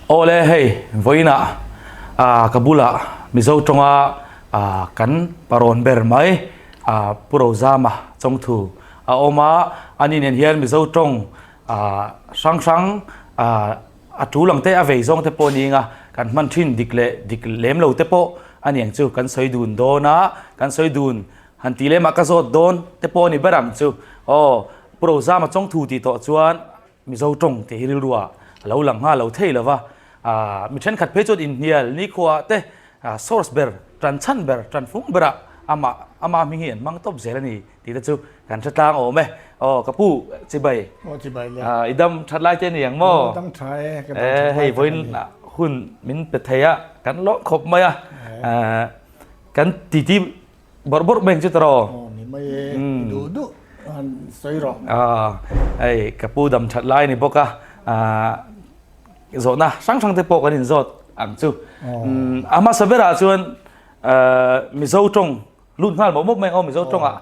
Awle hei vawiinah ka bulah Mizo tawnga kan parawn ber mai Pu Rozama Chawngthu a awm a, ani nen hian Mizo tawng hrang hrang a tul ang te a vei zawng te pawh ni anga kan hman thin dik leh dik lem lo te pawh a ni ang chu kan sawi dun dawn a, kan sawi dun han tih lem ah ka zawt dawn te pawh a ni ber ang chu. Aw Pu Rozama Chawngthu tih tawh chuan Mizo tawng tih hi rilru ah a lo lang nghal lo thei lo va, mi thenkhat phei chuan inhnial nikhua te source ber, tan chhan ber, tan fung berah amah ama hming hi an hmang tawp zel a ni tih te chu kan hre tlang awm e. Aw ka pu chibai. Aw chibai le. I dam that lai te a ni ang maw? Aw dam tha e, ka dam that lai Hei vawiin hun min pe thei a, kan lawm khawp mai a, kan titi Bawrh bawrh mai ang chu tawh. Aw ni mai e, i duh duh han sawi rawh. Hei ka pu dam that lai a ni bawk a, zawhna hrang hrang te pawh kan inzawt ang chu. A hmasa berah chuan Mizo tawng lut nghal mawp mawp mai ang aw Mizo tawngah.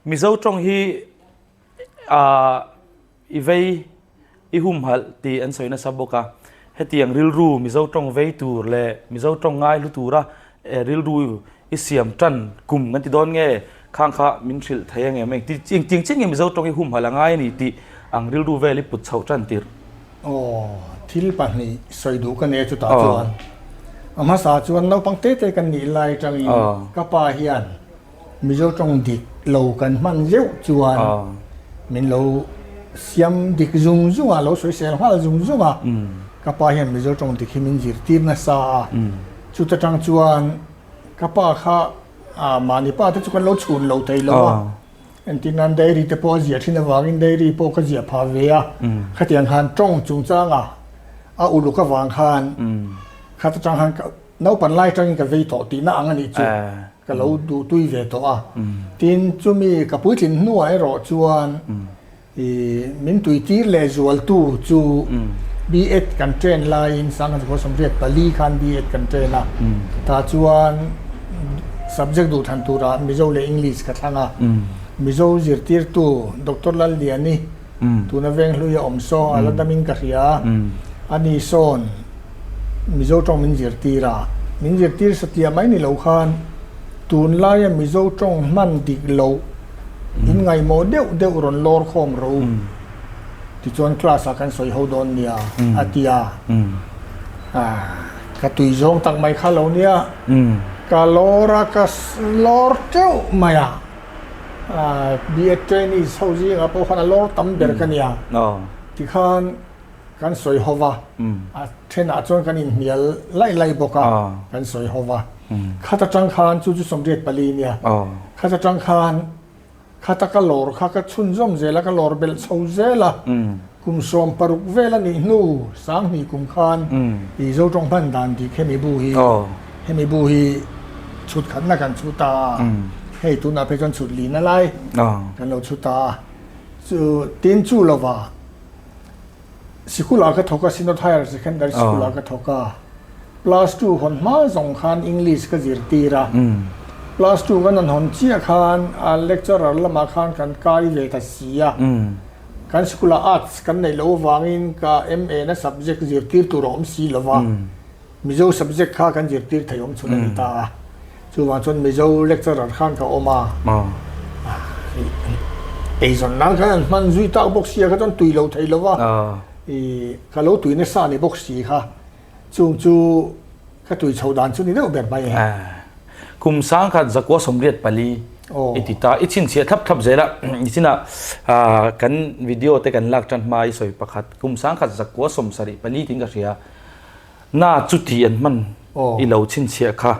Mizo tawng hi I vei, i humhalh tih an sawi nasa bawk a. Hetiang rilru Mizo tawng vei tur leh Mizo tawng ngai hlu tura rilru i siam tan kum kan ti dawn nge? Khang kha min hrilh thei ang em? Engtiang chiah nge Mizo tawng i humhalh a ngai a ni tih ang rilru vel i put chhoh tan tirh? Aw, thil pahnih sawi duh ka nei a chutah chuan. A hmasa chuan naupang te te kan nih lai atangin ka pa hian Mizo tawng dik lo kan hman zeuh chuan min lo siam dik zung zung a, lo sawisel nghal zung zung a. Ka pa hian Mizo tawng dik hi min zirtir nasa a. Chuta tang chuan ka pa kha mahni pa te chu kan lo chhun lo thei lo a. Entir nan diary te pawh a ziah thin avangin diary pawh ka ziah phah ve a. Khatiang khan tawng chungchanga a uluk avang khan khata tang khan Naupan lai atangin ka vei tawh tihna ang a nih chu ka lo duh tui ve tawh a. Tin, chumi ka puitlin hnuah erawh chuan ih min tuitir leh zualtu chu B.Ed kan train laiin 1984 khan B.Ed kan train a. Tah chuan subject duh than turah Mizo leh English ka thlang a. Mizo zirtirtu Doctor Lalliani Tuna Venghlui a awm saw a la damin ka hria a, ani sawn Mizo tawng min zirtir a, min zirtir satliah mai ni lo khan tunlaia Mizo tawng hman dik loh in ngaihmawh deuh deuh rawn lawr khawm rawh u tichuan class ah kan sawi ho dawn nia a ti a, ka tui zawng tak mai kha lo nia, ka lawr a ka lawr teuh mai a. B.Ed trainees ho zingah pawh khan a lawr tam ber ka nia. Tikhan kan sawi ho va, a thenah chuan kan inhnial laih laih bawk a, kan sawi ho va. Khat atang khan chu chu 84 nia, khat atang khan khata ka lawr kha ka chhunzawm zel a, ka lawr belh chho zel a. Kum 60 vel a nih hnu 2000 kum khan i Zotawng hman dan dik hemi bu hi hemi bu hi chhut khatna kan chhu ta a, hei tunah phei chuan chhut lina lai kan lo chhu ta a. Chu tin chu lova sikul ah ka thawk a Synod Higher Secondary School ah ka thawk a, Plus two hawn hma zawng khan English ka zirtir a, Plus two kan han hawn chiah khan a lecturer lamah khan kan kai ve ta si a. Kan school ah arts kan neih loh avangin ka MA na subject zirtir tur a awm si lo va, Mizo subject kha kan zirtir thei awm chhun a ni ta a. Chuvang chuan Mizo lecturer khan ka awm a, eizawn nan khan an hman zui tak bawk sia kha chuan tui lo thei lo va, ka lo tui nasa ni bawk si kha. Chung chu ka tui chho dan chu ni deuh ber mai e. Kum 1984 i ti ta, i chhinchhiah thlap thlap zel a, nichinah kan video te kan lak tan hma i sawi pakhat, kum 1974 tiin ka hria, na chu tih an hman i lo chhinchhiah kha,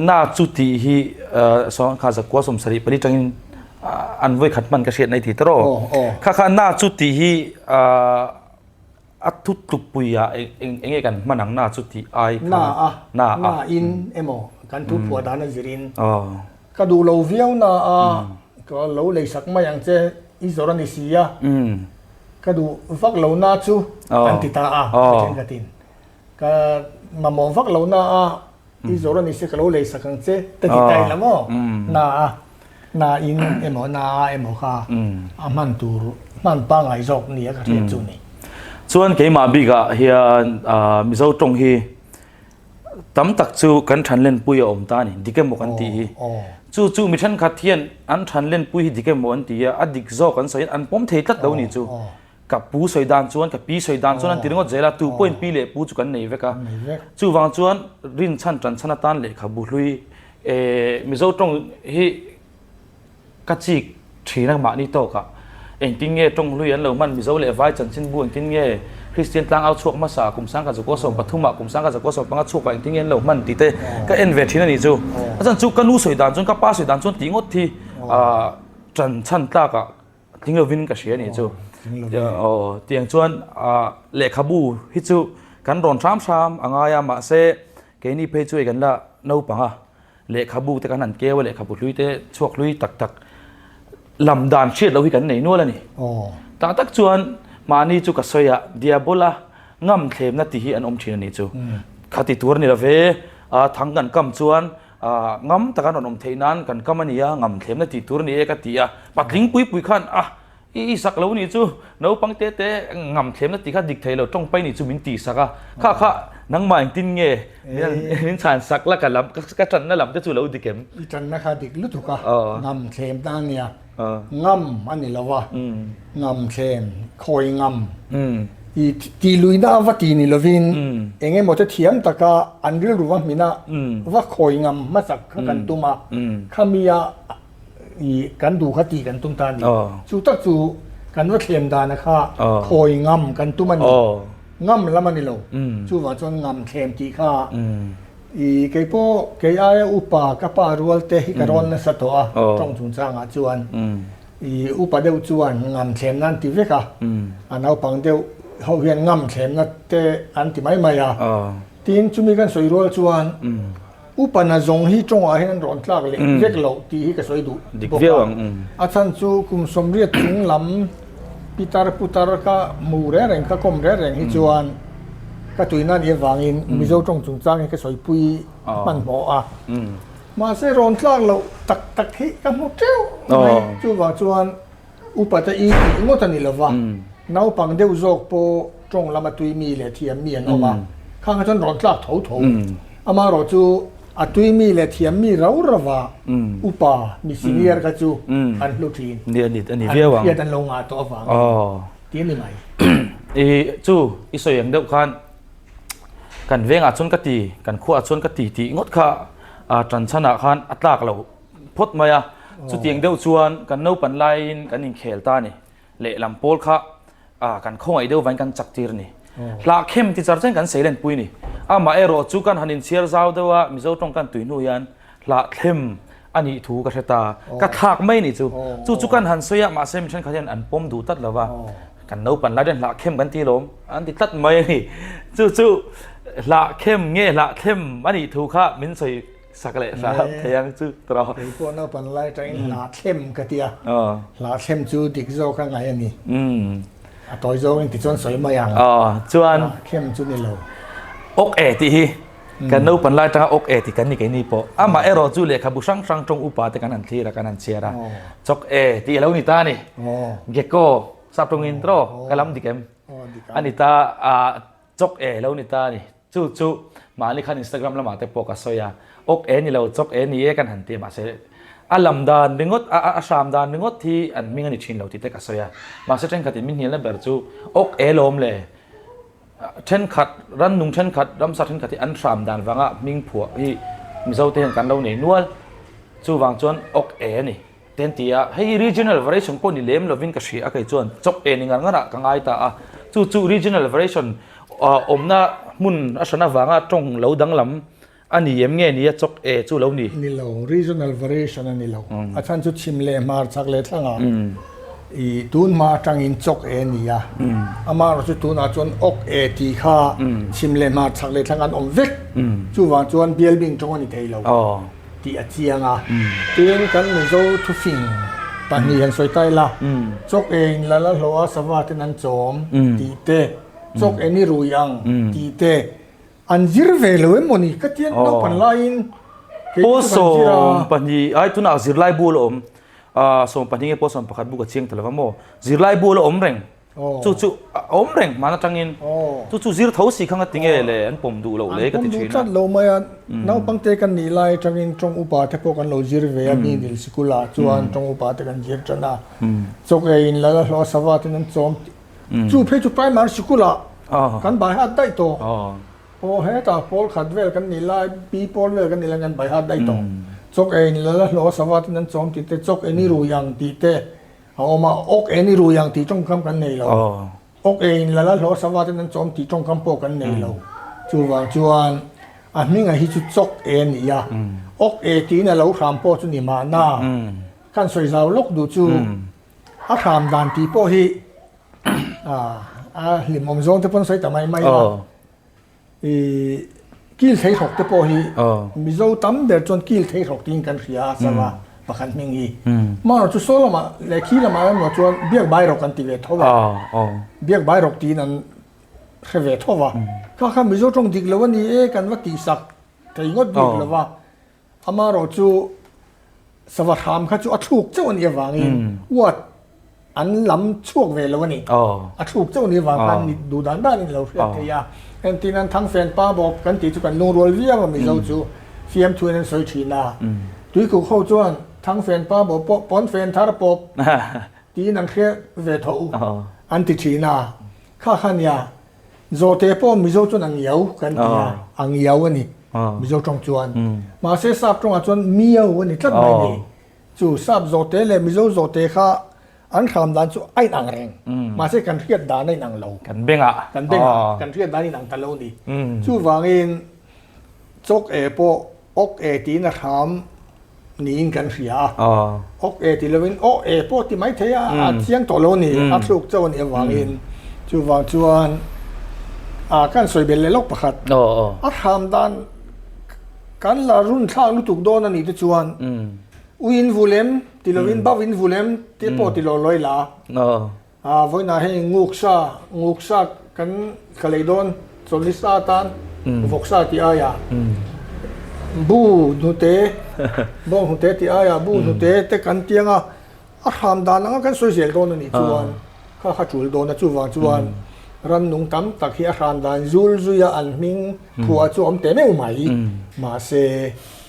na chu tih hi 1974 tangin an vawi khat hman ka hriat na i ti ta rawh, kha kha na chu tih hi A thu tlukpui ah eng enge kan hman ang na chu tih ai kha. Na a, na in emaw kan thu phuah dan a zir in. Ka duh lo viau na a, ka lo lei sak mai ang che i zawrh a ni si a, ka duh vak lo na chu kan ti ta a, ka thenkhatin. Ka mamawh vak lo na a, i zawrh a ni si ka lo lei sak ang che ta ti ta ila maw? Na a, na in emaw na a emaw kha a hman tur hman pangngai zawk nia ka hriat chu ni. Chuan keimah bikah hian Mizo tawng hi tam tak chu kan thanlenpui a awm ta a ni, dik emaw kan tih hi. Chu chu mi thenkhat hian an thanlenpui hi dik emaw an ti a, a dik zawk an sawi an pawm thei tlat lo a ni chu. Ka pu sawi dan chuan, ka pi sawi dan chuan an ti ringawt zel a, tu pawhin pi leh pu chu kan nei vek a. Chuvang chuan rinchhan tanchhan atan lehkhabu hlui Mizo tawng hi Ka chik thin a mahni tawkah engtin nge tawng hlui an lo hman Mizo leh Vai chanchinbu engtin nge Kristian tlangau chhuak hmasa kum sangkhat zakua 13 ah kum sangkhat zakua 15 chhuakah engtin nge an lo hman tih te ka en ve thin a nih chu. A chan chu ka nu sawi dan chuan ka pa sawi dan chuan tih ngawt hi tan chhan tlakah tling lovin ka hria a nih chu. Aw tiang chuan lehkhabu hi chu kan rawn hram hram a ngai a mahse keini phei chu hei kan la naupang a. Lehkhabu te kan han keu a, lehkhabu hlui te chhuak hlui tak tak lam dan hriat loh hi kan nei nual a ni. Tah tak chuan mahni chu ka sawi a, Diabola ngam thlemna tih hi an awm thin a nih chu. Khati tur a ni lo ve, thang kan kam chuan ngam taka an rawn awm theih nan kan kam a ni a, ngam thlemna tih tur a ni e ka ti a, patling pui pui khan a I i sak lo nih chu naupang te te ngam thlemna tih kha dik thei lo tawng pai nih chu min tih sak a, kha kha nangmah engtin nge min chhan sak la ka lam ka tanna lam te chu lo dik em? I tanna kha dik lutuk a, ngam thlem ta ania, ngam a ni lo a, ngam thlem, khawi ngam, i tih luihna a va ti ni lovin eng emaw te thiam taka an rilru va hmina va khawi ngam hmasak kha kan tum a, khamia i kan duh kha tih kan tum ta a ni. Chu tak chu kan va thlem dana kha khawi ngam kan tum a ni. Ngam lam a ni lo. Chuvang chuan ngam thlem tih kha i kei pawh kei aia upa ka pa rual te hi ka rawn nasa tawh a tawng chungchangah chuan i upa deuh chuan ngam thlem nan ti vek a, a naupang deuh ho hian ngam thlemna te an ti mai mai a. Tin chumi kan sawi rual chuan Upa na zawng hi tawngah hian an rawn tlak leh vek loh tih hi ka sawi duh bawk a. A chhan chu kum 80 chung lam pitar putar ka hmu reng reng ka kawm reng reng hi chuan ka tuina nih avangin Mizo tawng chungchang hi ka sawipui hmanhmawh a. Mahse rawn tlak loh tak tak hi ka hmu teuh mai. Chuvang chuan Upa te i tih ngawt a ni lo va, naupang deuh zawk pawh tawng lama tui mi leh thiam mi an awm a, khang ah chuan rawn tlak tho tho. Amaherawh chu a tui mi leh thiam mi rau rauva upa mi senior kha chu an hlu thin. An hriat an lo ngah tawh avangin ti a ni mai. I chu i sawi ang deuh khan kan vengah chuan ka ti, kan khuaah chuan ka ti tih ngawt kha tanchhanah khan a tlak loh. phawt mai a, chutiang deuh chuan kan naupan laiin kan inkhel ta a ni. Lehlam pawl kha kan khawngaih deuh vain kan chak tir a ni. Hlahkhem ti char chen kan sei lenpui a ni. Amah erawh chu kan han inchhiar zau deuh a, Mizo tawng kan tui hnu hian hlahthlem a nih thu ka hre ta. Ka thlak mai a nih chu. Chu chu kan han sawi a, mahse mi thenkhat hian an pawm duh tlat lo va. Kan naupan lai hian hlahkhem kan ti lawm, an ti tlat mai a ni. Chu chu hlahkhem nge hlahthlem a nih thu kha min sawi Sak leh hram thei ang chu tawh. Kei pawh naupan lai atangin hla thlem ka ti a, hla thlem chu dik zawk a ngaih a ni. A tawi zawngin tichuan sawi mai ang. Chuan hla thlem chu ni lo. Ok e tih hi kan naupan lai atanga ok e tih kan ni keini pawh. Amah erawh chu lehkhabu hrang hrang tawng upa te kan han thlir a, kan han chhiar a. Chawk e tih a lo ni ta a ni. Gecko sap tawngin tawh ka lam dik em? A ni ta a chawk e lo ni ta a ni. Chu chu mahni khan Instagram lamah te pawh ka sawi a, ok e ni lo, chawk e ni e kan han ti a, mahse a lam dan ringawt, a hram dan ringawt hi an hming a ni thin lo tih te ka sawi a. Mahse thenkhatin min hnialna ber chu ok e lawm le, thenkhat, rannung thenkhat, ramsa thenkhat hi an hram dan vanga hming phuah hi Mizo te hian kan lo nei nual, chuvang chuan ok e a ni. Te an ti a, hei hi regional variation pawh ni lem lovin ka hria a kei chuan chawk e ni ngar ngar ah ka ngai ta a, chu chu regional variation awmna hmun a hran avanga tawng lo danglam a ni em nge ni a chawk e chu lo ni. Ni lo, regional variation a ni lo, a chhan chu chhim leh hmar chak leh thlangah i tun hma atangin chawk e a ni a, amaherawhchu chu tunah chuan awk e tih kha chhim leh hmar chak leh thlangah an awm vek, chuvang chuan bial bing tawng a ni thei lo. Tih a chiang a. Tin, kan Mizo thufing pahnih han sawi ta ila, Chawk e in la la hlawh a sava ten an chawm tih te, Chawk e ni rui ang tih te an zir ve lo em mawni ka tian naupan laiin kei chu kan zir a. Pawl 12 ai tunah zirlai bu a la awm, 12 nge pawl 11 bu ka chiang ta lo va maw, zirlai bu a la awm reng. Chu chu a awm reng hman atangin chu chu zir tho si kha nga tinge le an pawm duh loh le ka ti thin a. An pawm duh tlat lo mai a, naupang te kan nih lai atangin tawng upa te pawh kan lo zir ve a, mi dil sikul ah chuan tawng upa te kan zir tan a, chawk ei in lal a hlawh a sava ten an chawm tih chu phei chu primary sikul ah kan bai hat daih tawh. Aw hetah pawl khat vel kan nih lai, pi pawl vel kan nih lai kan bai hat daih tawh. Chawk ei in lal a hlawh a sava ten an chawm tih te, chawk ei ni rui ang tih te, A awm a, awk en i rui ang tih tawngkam kan nei lo. Awk eiin lal a hlawh sava ten an chawm tih tawngkam pawh kan nei lo. Chuvang chuan a hminga hi chu chawk e a ni a, awk e tiin a lo hram pawh chu ni mahna. Kan sawi zau lawk duh chu a hram dan tih pawh hi a hlimawm zawng te pawn sawi ta mai mai a. I kil thei hrawk te pawh hi Mizo tam ber chuan kil thei hrawk tiin kan hria a sava pakhat hming hi. Hmanraw chu saw lamah leh khi lamah emaw chuan biak bai rawk an ti ve tho a, biak bai rawk tiin an hre ve tho va. Kha kha Mizo tawng dik lo a ni e kan va tihsak thei ngawt bik lo va. Amaherawh chu sava hram kha chu a thluk chauh a nih avangin uat an lam chhuak ve lo a ni. A thluk chauh a nih avang khan duh dan danin lo hriat thei a. Entin an Thangfen pa bawp kan tih chu kan lungrual viau a Mizo chu fiamthuin an sawi thin a. Tuikuk ho chuan Thangfen pa bawp pawh pawnfen thar pawp tiin an hre ve tho an ti thin a. Kha kha nia Zawhte pawh Mizo chuan a ngiau kan ti a, a ngiau a ni Mizo tawng chuan. Mahse sap tawngah chuan miau a ni tlat mai ni. Chu sap zawhte leh Mizo zawhte kha an hram dan chu a inang reng. Mahse kan hriat dan a inang lo. Kan bengah. Kan bengah kan hriat dan a inang ta lo ni. Chuvangin chawk e pawh Awk e tiin a hram niin kan hria a. Awk e ti lovin aw e pawh ti mai thei a, a chiang tawh lo a ni, a thluk chauh a nih avangin. Chuvang chuan a kan sawi belh leh lawk pakhat, a hram dan kan la run thlak lutuk dawn a nih te chuan uiin vulem ti lovin bauin vulem te pawh ti lo lawi la. A vawiinah hei nguksa, nguksa kan ka lei dawn chawlhni sa atan vawksa tih aiah bu hnute, bawng hnute tih aiah bu hnute te kan tiang a, a hram dan anga kan sawi zel dawn a nih chuan kha kha tul dawn a, chuvang chuan rannung tam tak hi a hram dan zul zuia an hming phuah chu a awm teh meuh mai, mahse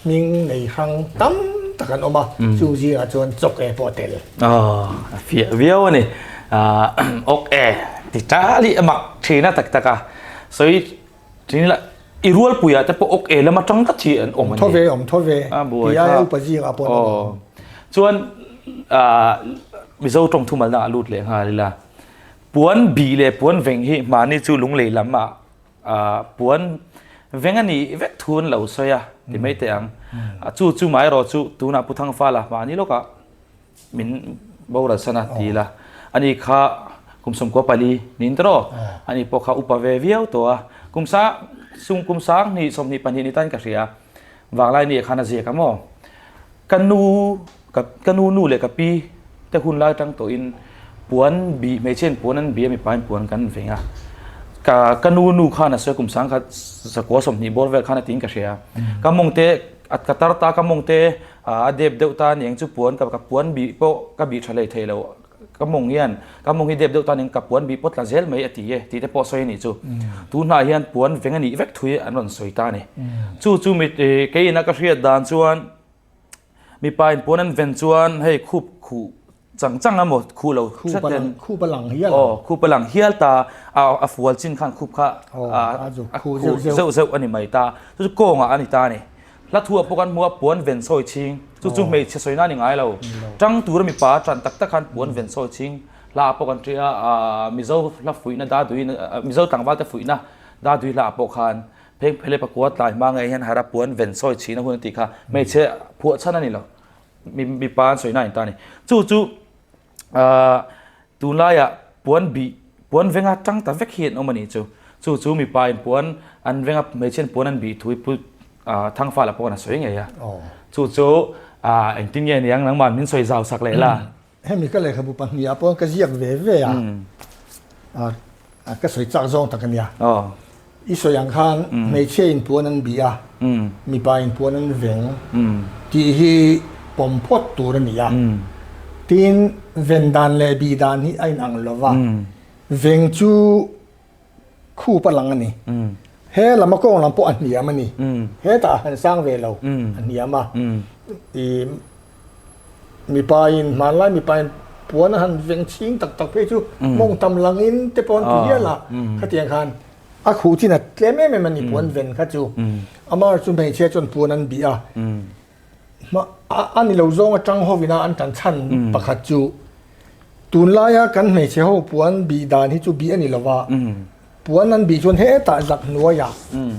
Hming nei hrang tam tak an awm a, chu zingah chuan chawk e pawh a tel. Aw, a fiah viau a ni. Awk e ti tal hi a mak thin a tak tak a. Sawi thin ila i rualpuiah te pawh awk e lam atang tlat hi an awm a ni. Awm tho ve, awm tho ve. Ti aia upa zingah pawh an awm. Chuan Mizo tawng thumalna ah lut leh nghal ila. Puan bih leh puan veng hi hmani chu lunglei lam ah Puan veng a nih vek thu an lo sawi a ti mai teh ang. Chu chu mah erawh chu tunah Pu Thangfala mahni lawkah min boral san a ti ila. Ani kha kum 14 niin tawh ani pawh kha upa ve viau tawh a. Kum sa sung kum sang hnih 22 ni tan ka hria. Vanglai ni khan a ziak a maw. Ka nu ka nu nu leh ka pi te hun lai atang tawhin puan bih hmeichhiain puan an bih a mipain puan kan veng a ka ka nu nu khan a sawi kum sangkhat zakua 20 bawr vel khan a tiin ka hria ka mawng te ka tar ta ka mawng te a dep deuh ta aniang chu puan ka ka puan bih pawh ka bih tha hlei thei lo ka mawng hian ka mawng hi dep deuh ta aniang ka puan bih pawh tla zel mai a ti e tih te pawh a sawi a nih chu tunah hian puan veng a nih vek thui an rawn sawi ta a ni chu chu mi keiin a ka hriat dan chuan Mipa in puan an ven chuan hei khup khuh chang chang emaw khuh lo hret ten khup a lang hial aw khup a lang hial ta a a fual chin khan khup kha a khuh zeuh zeuh a ni mai ta chu chu kawngah a ni ta a ni hla thu ah pawh kan hmu a puan ven sawi chhing chu chu hmeichhe sawi na a ni ngai lo tang tura mipa a tan tak tak khan puan ven sawi chhing hla ah pawh kan tia a mizo hla fuihna dadui mizo tlangval te fuihna dadui hla ah pawh khan Pheng Phele pakua tlai hma ngei hian hara puan ven sawi chhin a hun a tih kha hmeichhe phuah chhan a ni lo. Mipa an sawi na in ta a ni. Chu chu tunlaiah puan bih puan venga tang ta vek hi an awm a nih chu. Chu chu mipa in puan an venga hmeichhe in puan an bih thu hi pu Thangfala pawh a sawi ngei a. Chu chu engtin nge niang nangmah min sawi zau sak leh la. Hemi ka lehkhabu pahnihah pawh ka ziak ve ve a, ka sawi chak zawng tak a nia. I sawi ang khan hmeichhia in puan an bih a, mipa in puan an veng tih hi pawm phawt tur a ni a. Tin, ven dan leh bih dan hi a inang lo va. Veng chu khup a lang a ni. He lam a kawng lam pawh a hniam a ni. Hetah a han sang ve lo, a hniam a. Ih mipain hmanlai mipain puan a han veng chhing tak tak phei chu mawng tam langin te pawh an ti hial a. Khatiang khan a khuh chin a tlem em em a ni puan ven kha chu. Amah chu hmeichhia chuan puan an bih a. A ni lo zawng atang hovina an tan chhan pakhat chu tunlaia kan hmeichhe ho puan bih dan hi chu bih a ni lova, puan an bih chuan hetah zak hnuaiah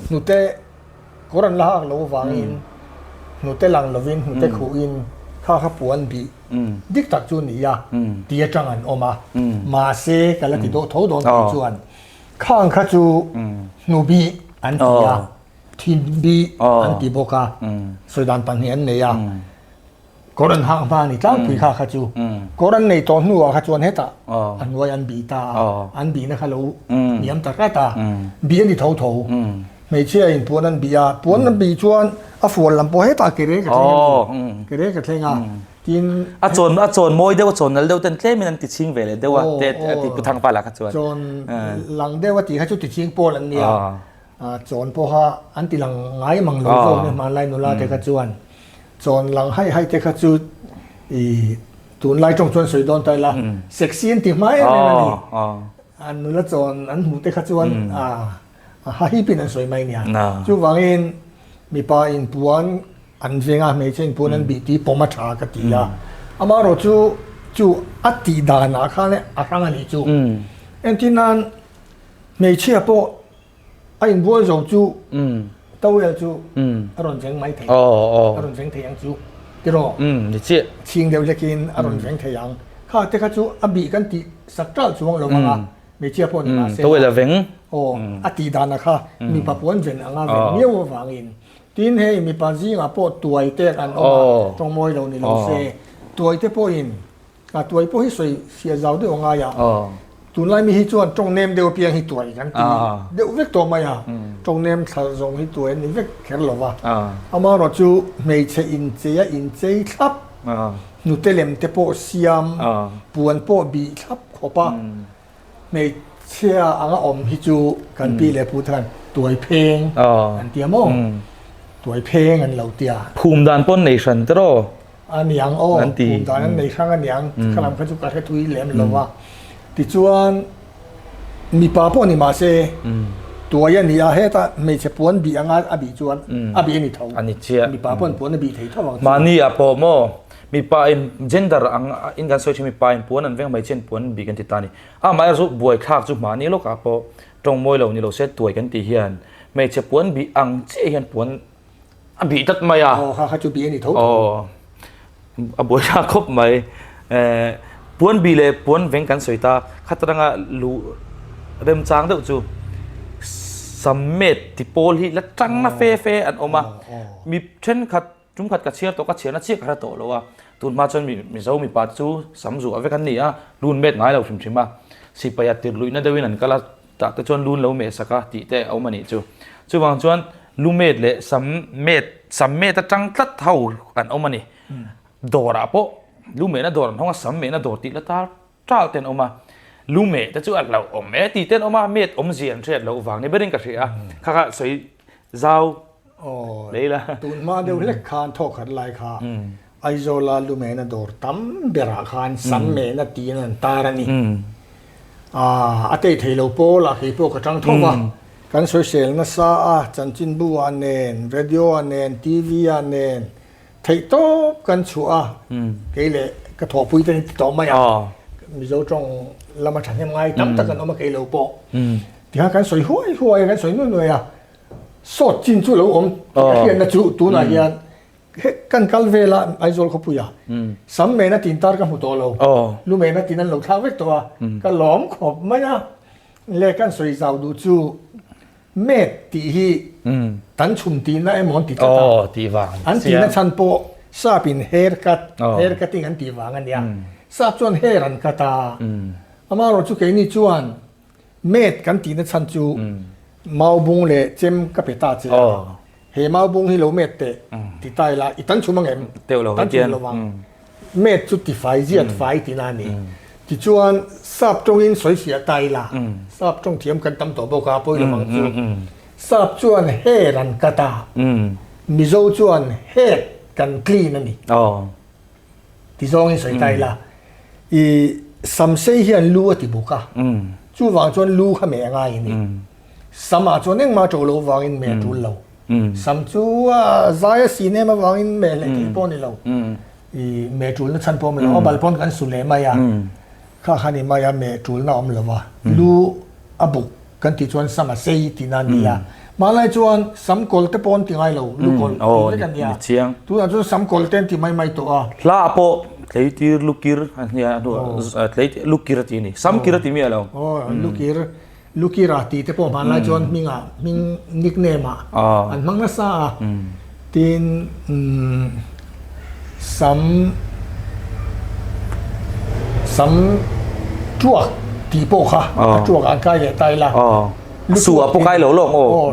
hnute kawr an la hak lo avangin hnute lang lovin hnute khuhin kha kha puan bih dik tak chu a ni a ti atang an awm a, mahse ka la ti dawh tho dawn tih chuan khang kha chu hnubih an ti a. Thin bi an ti bawk a, sawi dan pahnih an nei a, kawr an hak hma a ni tlangpui kha kha chu kawr an nei tawh hnuah kha chuan hetah a hnuai an bih ta a, an bihna kha lo hniam ta hret a, bih a ni tho tho. Hmeichhia in puan an bih a, puan an bih chuan a fual lam pawh hetah ke rek a thleng a ni, ke rek a thleng a, tin A chawn a chawn mawi deuh a chawn nal deuh ten tlemin an ti chhing ve leh deuh a, te a ti pu Thangpa lah kha chuan. Chawn lang deuh a tih kha chu ti chhing pawl an nia. Chawn pawha an ti lang ngai mang lo zawk nia hmanlai nula te kha chuan chawn lang haih haih te kha chu i tunlai tawng chuan sawi dawn ta ila sexy an ti hma em em a ni. An nula chawn an hmuh te kha chuan a hahipin an sawi mai nia. Chuvangin mipa in puan an veng a hmeichhe in puan an bih tih pawm a tha ka ti a. Amaherawh chu chu a tih danah khan a hrang a nih chu. Entirnan hmeichhia pawh A inbual zo chu towel chu a rawn veng mai thei, a rawn veng thei ang chu tiraw? Ni chiah. Chhing deuh hlekin a rawn veng thei ang. Kha te kha chu a bih kan tih sak ṭalh chuang lo ang a, hmeichhia pawh ni mahse. Towel a veng. Aw, a tih danah kha mipa puan ven anga ven miau avangin. Tin hei mipa zingah pawh tuai te an awm a, tawngmawi lo ni lo se. Tuai te pawhin A tuai pawh hi sawi fiah zau deuh a ngai a, tunlai mi hi chuan tawng nem deuh apiang hi tuai kan ti deuh vek tawh mai a, tawng nem thla zawng hi tuai an ni vek kher lo va, amaherawh chu hmeichhe inchei a inchei thlap, hnute lem te pawh siam, puan pawh bih thlap khawp a, hmeichhia anga awm hi chu kan pi leh pu te khan tuai pheng an ti a maw? Tuai pheng an lo ti a. Phum dan pawn nei hran te rawh. A niang aw, phum dan an nei hrang a niang, kha lam kha chu ka hre thui lem lo a. Tichuan mipa pawh ni mahse tuai a ni a, heta hmeichhe puan bih anga a bih chuan a bih a ni tho. A ni chiah. Mipa pawn puan a bih thei tho ang chu. Mahni ah pawh maw Mipa in gender ang in kan sawi thin mipa in puan an veng hmeichhia in puan an bih kan ti ta a ni. Amaherawh chu buaithlak chu mahni lawkah pawh tawng mawi lo ni lo se tuai kan tih hian hmeichhe puan bih ang chiah hian puan a bih tlat mai a. Aw kha kha chu bih a ni tho tho. Aw a buaithlak khawp mai. Eh puan bih leh puan veng kan sawi ta khat atanga luh remchang deuh chu sam met ti pawl hi la tang na fe fe an awm a. Mi thenkhat Tum khat ka chhiar tawh ka chhiarna chiah ka hre tawh lo a, tun hma chuan Mizo mipa te chu sam zuah vek an ni a, lun met ngai lo hrim hrim a, sipaia tir luihna deuhin an kal a, tah te chuan lun lo meh sak a tih te a awm a nih chu. Chuvang chuan lu met leh sam met, sam met atang tlat ho an awm a ni. Dawrah pawh lu mehna dawr an hawng a, sam mehna dawr tih la tar ṭal te an awm a, lu meh te chu a hlauhawm e tih te an awm a, met awmzia an hriat loh vang ni berin ka hria a, kha kha sawi zau lei la. Tun hma deuh hlek khan thawk khat lai kha Aizawla lu mehna dawr tam berah khan sam mehna tiin an tar a ni. A tei thei lo pawl ah kei pawh ka tang tho va, kan sawisel nasa a, chanchinbu ah nen, radio ah nen, TV ah nen, Theih tawp kan chhuah a, kei leh ka thawhpui te ti tawh mai a, Mizo tawng lama thahnem ngai tam tak an awm a kei lo pawh. Tikhan kan sawi huai huai a, kan sawi nuai nuai a, sawt chin chu lo awm tih a hriatna chu tunah hian kan kal vel a Aizawl khawpuia sam mena tin tar ka hmu tawh lo, lu mena tin an lo thlak vek tawh a, ka lawm khawp mai a, le kan sawi zau duh chu Met tih hi kan chhum tihna emaw an ti tlat a. Tih vang. An tihna chhan pawh sap in hair cut, hair cutting an tih vang a nia. Sap chuan hair an cut a. Amaherawh chu keini chuan met kan tihna chhan chu maubung leh chem ka pe ta che a. He maubung hi lo met teh ti ta ila i tan chhum ang em? Tan chhum lo vang. Met chu tifai ziat fai tihna a ni. Tichuan sap tawngin sawi fiah ta ila, sap tawng thiam kan tam tawh bawk a, pawi lovang chu. Sap chuan hair an cut a, Mizo chuan head kan clean a ni. Ti zawngin sawi ta ila, i sam sei hian lu a ti buk a, chuvang chuan lu kha meh a ngai a ni. Sam ah chuan engmah ṭo lo vangin meh a ṭul lo. Sam chu a zai a sin em avangin meh leh theih pawh a ni lo. I meh ṭulna chhan pawh a awm lo. A bal pawn kan su leh mai a, kha kha ni mai a meh ṭulna a awm lo va. Lu a buk kan tih chuan sam a sei tihna a ni a. Hmanlai chuan sam kawl te pawh an ti ngai lo, lu kawl tih vek a nia. Tunah chuan sam kawl te an ti mai mai tawh a. Hla pawh tleitir lu kir a nia a hnuah tleitir lu kir a ti a ni. Sam kir a ti miah lo. Aw lu kir. Lukira tih te pawh hmanlai chuan hmingah hming nickname ah an hmang nasa a, tin sam sam tuak tih pawh kha a tuak ah an kai leh ta ila lu ah pawh kai lo lawk aw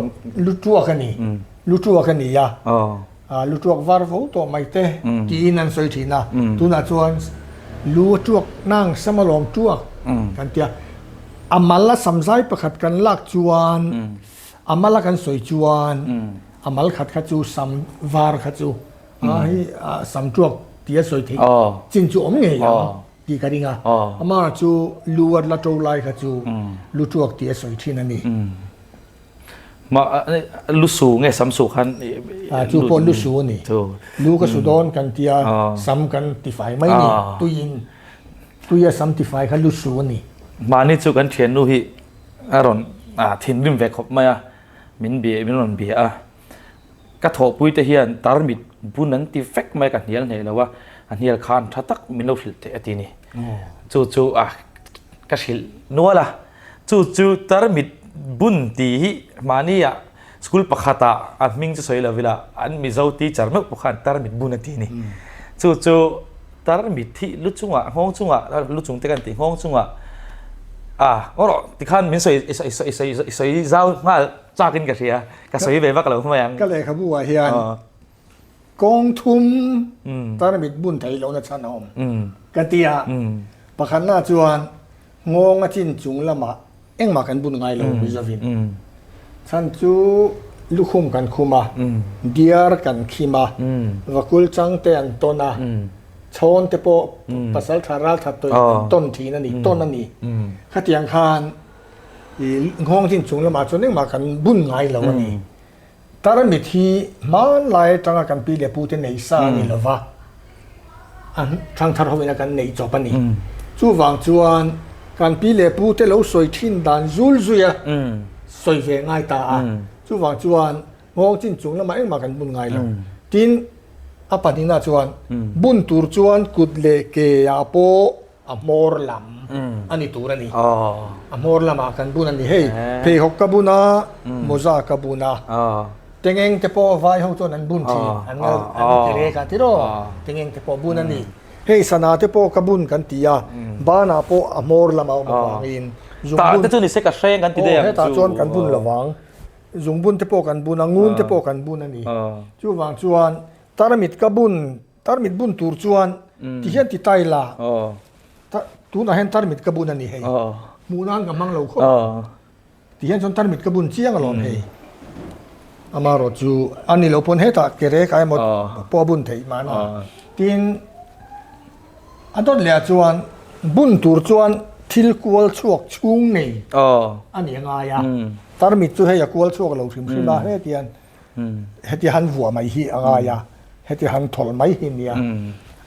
lu tuak a ni lu tuak a ni a lu tuak var vo tawh mai te tiin an sawi thin a, tunah chuan lu a tuak nang sam alawm tuak kan tia, a mal a sam zai pakhat kan lak chuan a mal a kan sawi chuan a mal khat kha chu sam var kha chu a hei sam tuak tia sawi theih chin chu awm ngei ang tih ka ring a, amah chu lu a la to lai kha chu lu tuak tia sawi thin a ni. Ma lu su nge sam su khan a chu pawh lu su a ni. Lu ka su dawn kan tia sam kan tifai mai ni tuiin tuia sam tifai kha lu su a ni. Mahni chu kan thiannu hi a rawn thinrim ve khawp mai a, min bia min rawn bia a. Ka thawhpui te hian tarmit bun an ti vek mai a, ka hnial hneh lo a, a hnial khan tha tak min lo hrilh teh a ti ni. Chu chu a ka hrilh nual a. Chu chu tarmit bun tih hi mahnia school pakhatah a hming chu sawi lo ila an Mizo teacher meuh pawh khan tarmit bun a ti a ni. Chu chu tarmit hi lu chungah nghawng chungah lu chung te kan tih nghawng chungah a ngaw rawh tikhan min sawi i sawi i sawi zau nghal chakin ka hria ka sawi ve vak lo mai ang. Ka lehkhabu ah hian kawng thum tarmit bun theih lohna chhan a awm ka ti a, pakhatna chuan Nghawng a chin chung lamah engmah kan bun ngai lo Mizovin. Chhan chu lukhum kan khum a, diar kan khim a, vakul chang te an tawn a, chhawn te pawh pasal tha ral that tawih an tawn thin a ni, tawn a ni. Khatiang khan i nghawng chin chung lamah chuan engmah kan bun ngai lo a ni. Tarmit hi hmanlai atanga kan pi leh pu te nei sa a ni lova, a thangthar ho ina kan neih chawp a ni. Chuvang chuan kan pi leh pu te lo sawi thin dan zul zui a sawi ve ngai ta a. Chuvang chuan nghawng chin chung lamah engmah kan bun ngai lo. Tin, a pahnihna chuan bun tur chuan kut leh ke ah pawh a hmawr lam a ni tur a ni. A hmawr lamah kan bun a ni. Hei pheikhawk ka bun a, mawza ka bun a, tengeng te pawh vai ho chuan an bun thin, an ngal an ti rek a tiraw, tengeng te pawh bun a ni. Hei sana te pawh ka bun kan ti a, banah pawh a hmawr lamah a awm avangin zungbun. Tah te chu ni se ka hreng kan ti daih ang chu. Hetah chuan kan bun lovang, zungbun te pawh kan bun a, ngun te pawh kan bun a ni. Chuvang chuan tarmit ka bun Tarmit bun tur chuan ti hian ti tai la, tunah hian tarmit ka bun a ni hei, hmuh nan ka hmang lo khawp a, ti hian chuan tarmit ka bun chiang alawm hei. Amaherawh chu a ni lo pawn hetah ke rek ah emaw pawh a bun theih mahna. Tin, a dawt leh ah chuan bun tur chuan thil kual chhuak chhung nei a ni a ngai a, tarmit chu hei a kual chhuak lo hrim hrim a, hetiang Heti han vuah mai hi a ngai a, heti han thawlh mai hi nia,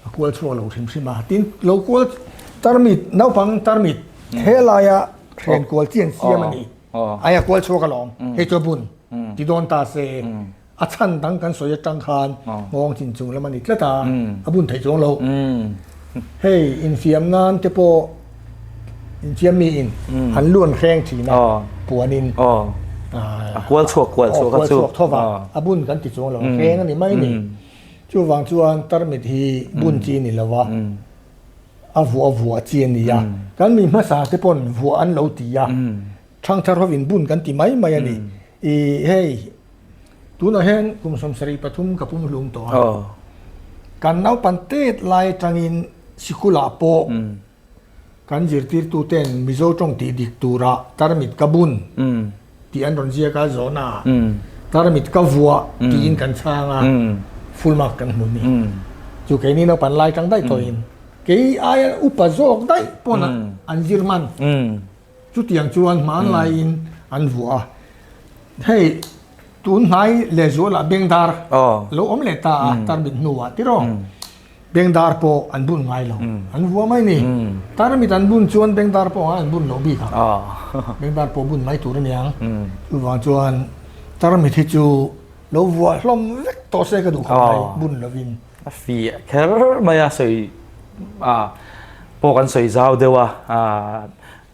a kual chhuak lo hrim hrim a. Tin, lo kual tarmit, naupang tarmit he laia hren kual chi an siam a ni. Ai a kual chhuak alawm, hei chu a bun ti dawn ta se, a chhan dang kan sawi atang khan nghawng chin chung lam a ni tlat a, a bun theih chuang lo. Hei infiam nan te pawh infiam mi in an lu an hreng thin a puanin a kual chhuak kual chhuak a chu tho va a bun kan ti chuang lo a hreng a ni mai ni chuvang chuan tarmit hi bun chi ni lo va a vuah vuah chi a ni a kan mi hmasa te pawn vuah an lo ti a thangthar hovin bun kan ti mai mai a ni i hei Tunah hian kum 73 ka pum hlum tawh a. Kan naupan tet lai atangin sikulah pawh Kan zirtirtuten Mizo tawng tih dik turah tarmit ka bun tih an rawn ziak a, zawhna ah tarmit ka vuah tiin kan chhang a, full mark kan hmu ni. Chu keini naupan lai tang daih tawhin kei aia upa zawk daih pawn an zir hman. Chutiang chuan hmanlaiin an vuah a, hei tun hnai lehzualah Bengdar lo awm leh ta a, tarmit hnuah tiraw. Bengdar pawh an bun ngai lo, an vua mai ni. Tarmit an bun chuan bengdar pawh an bun loh bik ang. Bengdar pawh bun mai tur a niang. Chuvang chuan tarmit hi chu lo vuah hlawm vek tawh se ka duh khawp mai, bun lovin. A fiah kher mai a, sawi pawh kan sawi zau deuh a,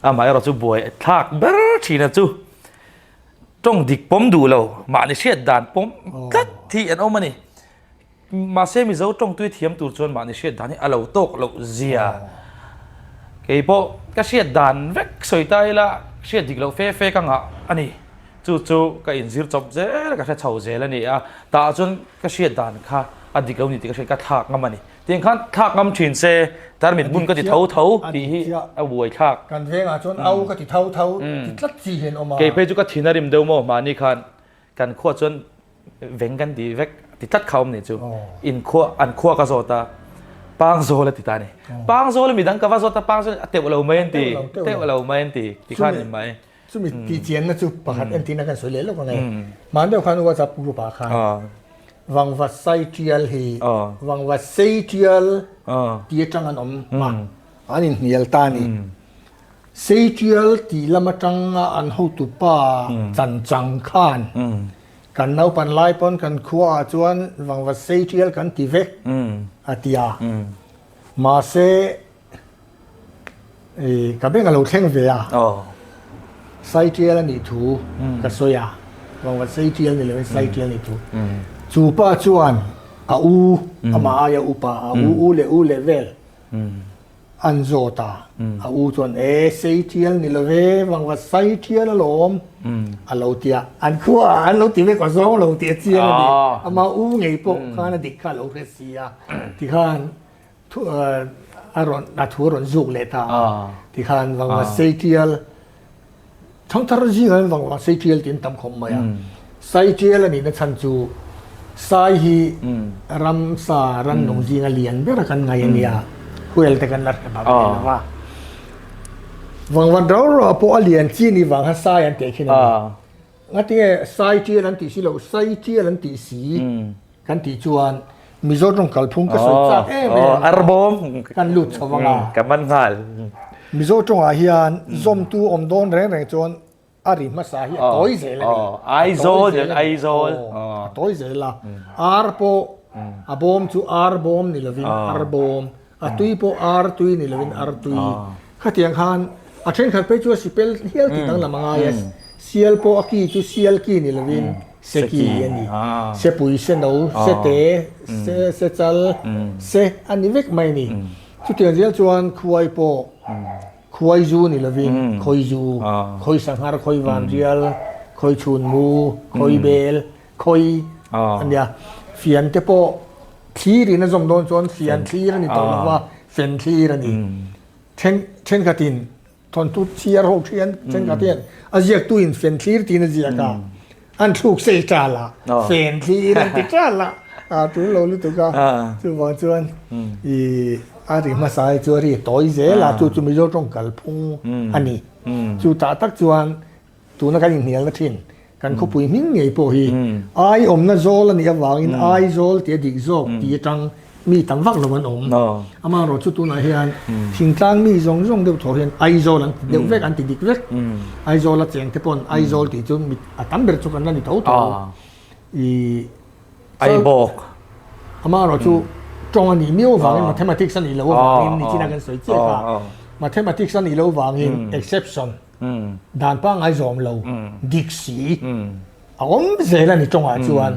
amaherawh chu buai thlak ber thin a chu. Tawng dik pawm duh lo, mahni hriat dan pawm tlat hi an awm a ni. Mahse Mizo tawngtui thiam tur chuan mahni hriat dan hi a lo tawk loh zia. Kei pawh ka hriat dan vek sawi ta ila hriat dik loh fe fe ka ngah a ni. Chu chu ka inzir chawp zel ka hre chho zel a ni a, tah chuan ka hriat dan kha a dik lo ni tih ka hriat ka thlak ngam a ni. Tiang khan thlak ngam thin se tarmit bun ka ti tho tho tih hi a buai thlak. Kan vengah chuan au ka ti tho tho ti tlat chi hian awm a. Kei phei chu ka thin a rim deuh maw mahni khan kan khua chuan veng kan ti vek ti tlat kha awm ni chu in khua an khua ka zawt a pangzawl a ti ta ni pangzawl mi dang ka va zawt a pangzawl a teuh lo mai an ti teuh lo mai an ti ti khan ni mai chumi ti chian na chu pakhat en tina kan sawi leh lawk ange man deuh khan whatsapp group ah khan vangva sai tial hi vangva sei tial ti atang an awm ma an in hnial ta ni Seitial tih lam atanga an hotupa chanchang khan kan naupan lai pawn kan khuaah chuan vangvat Seitial kan ti vek a ti a. Mahse ka beng a lo thleng ve a, Saitial a nih thu ka sawi a, vangvat Seitial ni lovin Saitial a nih thu. Chu pa chuan a u, amah aia upa, a u u leh u leh vel An zawt a, a u chuan, E, sei tial ni lo ve, vangva sai tial alawm, a lo ti a. An khuaah an lo ti vek a, zawng lo tih a chiang a ni. Amah u ngei pawh khan a dik kha a lo hre si a, tikhan a rawn a thu a rawn zuk leh ta a, tikhan vangva sei tial, Thangthar zingah hian vangvang sei tial tiin tam khawp mai a. Sai tial a nihna chhan chu sai hi ramsa rannung zinga lian ber a kan ngai a nia. Huel te kan la hre bak ve lo va. Vangvat rau rau pawh a lian chi ni vang khan sai an teh khin a ni. Ngatinge sai tial an tih si loh sai tial an tih si kan tih chuan Mizo tawng kalphung ka sawi chak em em a, kan lut chho vang a. Ka man nghal. Mizo tawngah hian zawmtu awm dawn reng reng chuan a ri hmasa hi a tawi zel a ni. Aizawl hian Aizawl. A tawi zel a. Ar pawh a bawm chu ar bawm ni lovin ar bawm, a tui pawh ar tui ni lovin ar tui. Khatiang khan a thenkhat phei chu a sipel hial tih danglam a ngai a, sial pawh a ki chu sial ki ni lovin Seki a ni. Sepui, seno, sete, se, sechal, se a ni vek mai a ni. Chutiang zel chuan khuai pawh khuai zu ni lovin khawi zu, khawi sanghar, khawi vanrial, khawi chhunmu, khawi bel, khawi a nia. Fian te pawh thlir in a zawm dawn chuan fian thlir a ni tawh lova, fen thlir a ni. Then thenkhatin Thawnthu chhiar ho thian thenkhat hian a ziaktu in fen thlir tiin a ziak a, an thluk sei tal a, fen thlir an ti tal a, a tul lo lutuk a, chuvang chuan i a ri hmasa hi chu a ri tawi zel a, chu chu Mizo tawng kalphung a ni. Chu tah tak chuan tuna kan inhnialna thin Kan khawpui hming ngei pawh hi Ai awmna zawl a nih avangin Aizawl tih a dik zawk tih atang mi tam vak lo an awm. Amaherawh chu tunah hian thingtlang mi zawng zawng deuh thaw hian Aizawl an ti deuh vek, an ti dik vek. Aizawl a cheng te pawn Aizawl tih chu mi a tam ber chu kan la ni tho tho. I Aibawk. Amaherawh chu tawng a nih miau avangin mathematics a nih loh avangin nichina kan sawi chiah kha. Mathematics a nih loh avangin exception. Dan pangngai zawm lo dik si a awm zel a ni tawngah chuan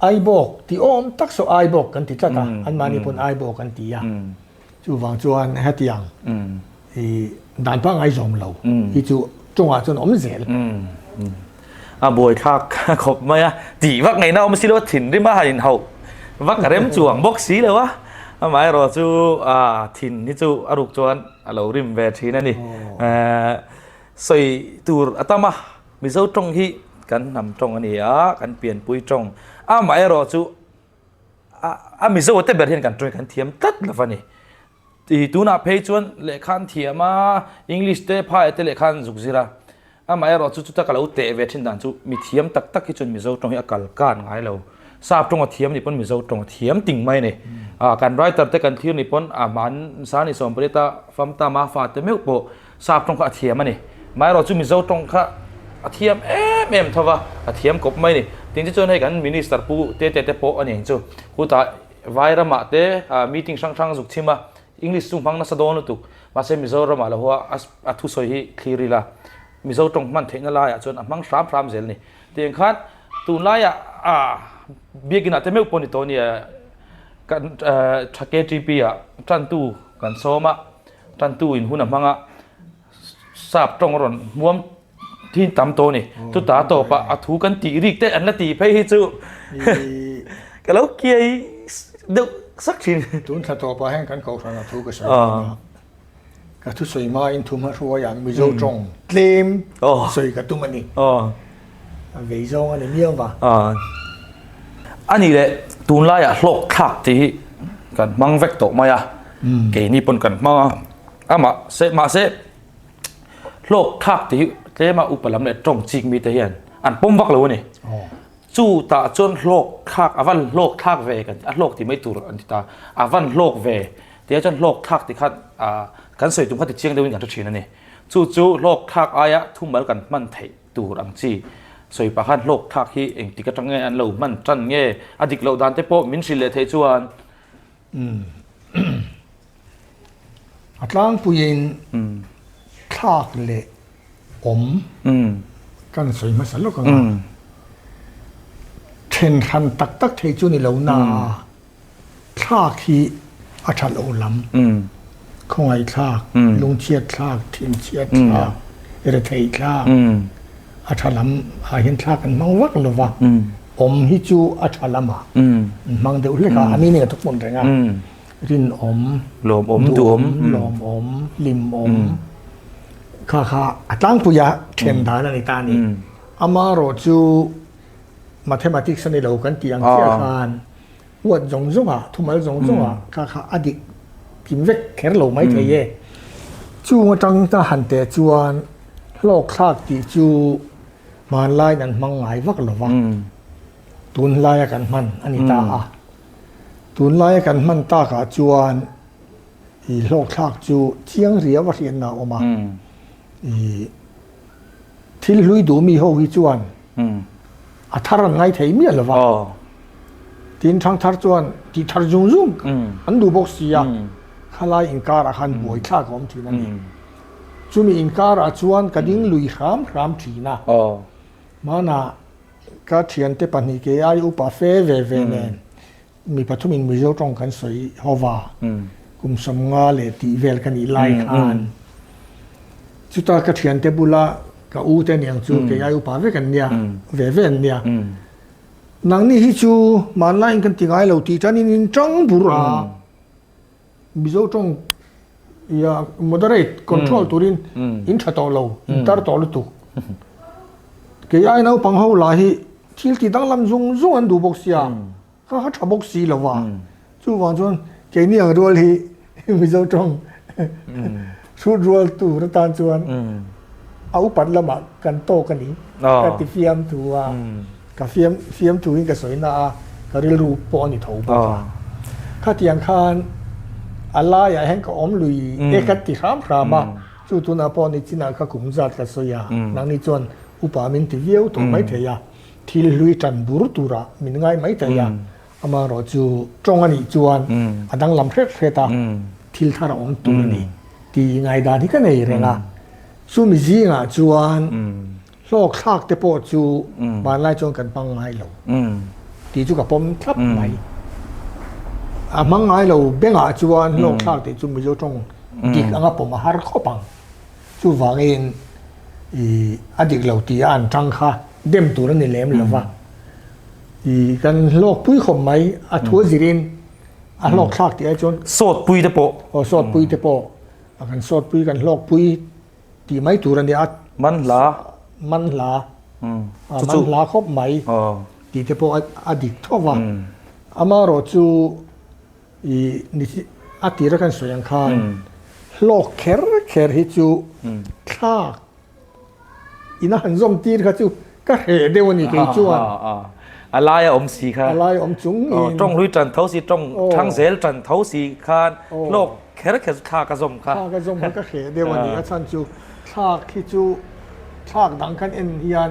Aibawk tih awm tak saw Aibawk kan ti tlat a, anmahni pawn Aibawk an ti a, chuvang chuan hetiang i dan pangngai zawm lo hi chu tawngah chuan a awm zel. A buaithlak khawp mai a, tih vak ngaihna awm si lo a, thinrim a han inhauh vak a rem chuang bawk si lo a. Amaherawh chu thin hi chu a ruk chuan a lo rim ve thin a ni. Sawi tur a tam a, Mizo tawng hi kan hnam tawng a ni a, kan pianpui tawng. Amaherawh chu a Mizo te ber hian kan tawng hi kan thiam tlat lo va ni. Ti tunah phei chuan lehkha an thiam a, English te phai te lehkha an zuk zir a. Amaherawh chu chuta ka lo teh ve thin dan chu mi thiam tak tak hi chuan Mizo tawng hi a kal kan ngai lo. Sap tawng a thiam ni pawn Mizo tawng a thiam ting mai a ni. Ah kan writer te kan thlir ni pawn a hman Sani Sawmparita Famta Mafa te meuh pawh Sap tawng kha a thiam a ni. Amaherawh chu Mizo tawng kha a thiam em em tho va, a thiam kawp mai a ni. Tin chu chuan hei kan Minister Pu Tete te pawh a ni ang chu. Khutah Vai ramah te meeting hrang hrang zuk chhim a, English chu hmang nasa dawn lutuk. Mahse Mizoramah lo hoa a thusawi hi thlir ila, Mizo tawng hman theihna laiah chuan a hmang hram hram zel a ni. Tiang khan tunlaiah biakinah te meuh pawh ni tawh nia, kan tha KTP ah tantu kan sawm a, tantu in hun a hmang a, sap tawng a rawn hmuam Thin tam tawh ni. Chuta tawpah a thu kan tih rik te an la tih phei hi chu ka lo kiai deuh sak thin. Tun thla tawpah hian kan kohhran a thu ka sawi dawn a. Ka thu sawi hmain thu hmahruaiah Mizo tawng tlem sawi ka tum a ni. A vei zawng a ni miau va. A nih leh tunlaiah hlawk thlak tih hi kan hmang vek tawh mai a. Keini pawn kan hmang a. Amah se mahse Hlawk thlak tih hi tlema upa lam leh tawng chik mite hian an pawm vak lo a ni. Chu tah chuan hlawk thlak a van hlawk thlak ve kan a hlawk tih mai tur an ti ta a van hlawk ve tih ah chuan hlawk thlak tih khan kan sawi tum kha ti chiang deuhin kan hre thin a ni. Chu chu hlawk thlak aia thumal kan hman theih tur ang chi sawi pah khan hlawk thlak hi engtik atang nge an lo hman tan nge a dik loh dan te pawh min hrilh leh theih chuan A tlangpuiin thlak leh awm kan sawi hmasa lawk ang a, then hran tak tak thei chu ni lo na a, thlak hi a tha lo lam, khawngaih thlak, lungchhiat thlak, thinchhiat thlak, retheih thlak, a tha lam ah hian thlak an hmang vak lo va, awm hi chu a tha lamah an hmang deuh hlek a, a ni nen a thawk hmun reng a. Rinawm, Lawmawm, duhawm, lawmawm, hlimawm kha kha a tlangpui a then dan a ni ta a ni. Amaherawh chu mathematics a ni lo kan tih ang chiah khan huat zawng zawngah, thumal zawng zawngah kha kha a dik kim vek kher lo mai thei e. Chung atang ta han teh chuan hlawkthlak tih chu hmanlaiin an hmang ngai vak lo va. Tunlaia kan hman a ni ta a. Tunlaia kan hman takah chuan i hlawkthlak chu chiang riau a hriatna a awm a. I thil hlui duh mi ho hi chuan a thar an ngai thei miah lo va. Tin thangthar chuan tih thar zung zung an duh bawk si a. Khalai inkarah khan buaithlak a awm thin a ni. Chumi inkarah chuan ka ding lui hram hram thin a. Hmanah Ka thiante pahnih kei ai upa fe ve ve nen mi pathumin Mizo tawng kan sawi ho va, kum 50 leh tih vel ka nih lai khan chuta ka thiante bula ka u te niang chu kei ai upa vek an nia, ve ve an nia. Nangni hi chu hmanlaiin kan ti ngai lo tih tanin in tang bur a. Mizo tawng ia moderate control turin in tha tawh lo, in tar tawh lutuk. Kei ai naupang ho lah hi thil ti danglam zung zung an duh bawk sia, kha kha tha bawk si lo va. Chuvang chuan keini ang rual hi Mizo tawng hrut rual tur atan chuan a upat lamah kan tawk a ni. Ka ti fiamthu a, ka fiam fiamthu in ka sawi na a, ka rilru pawh a ni tho bawk a. Khatiang khan a laiah hian ka awm lui e ka ti hram hram a, chu tunah pawh ni chinah kha kum zat ka sawi a, nangni chuan upa min ti viau tawh mai thei a, thil hlui tan bur turah min ngai mai thei a, amaherawh chu tawng a nih chuan a danglam hret hret a, thil thar a awm tur a ni tih ngaihdan hi ka nei reng a. Chumi zingah chuan hlawk thlak te pawh chu hmanlai chuan kan hmang ngai lo tih chu ka pawm thlap mai. A hmang ngai lo bengah chuan hlawk thlak tih chu Mizo tawng dik anga pawm a har khawp ang. Chuvangin i a dik lo tih a an tang kha dem tur a ni lem lo va. I kan hlawk pui khawp mai a thu a zirin. A hlawk thlak tih ai chuan sawt pui te pawh. Aw sawt pui te pawh a kan sawt pui kan hlawk pui tih mai tur a nia a. Man hla. Man hla. A man hla khawp mai tih te pawh a dik tho va. Amaherawh chu i a tira kan sawi ang khan hlawk kher kher hi chu thlak Ina han zawm tir kha chu ka hreh deuh a ni kei chuan. A laia awm si kha. A laia awm chung in. Tawng hlui tan tho si, tawng thang zel tan tho si khan hlawk kher kher chu thlak a zawm kha. Thlak a zawm kha ka hreh deuh a ni. A chhan chu thlak hi chu thlak dang khan en hian.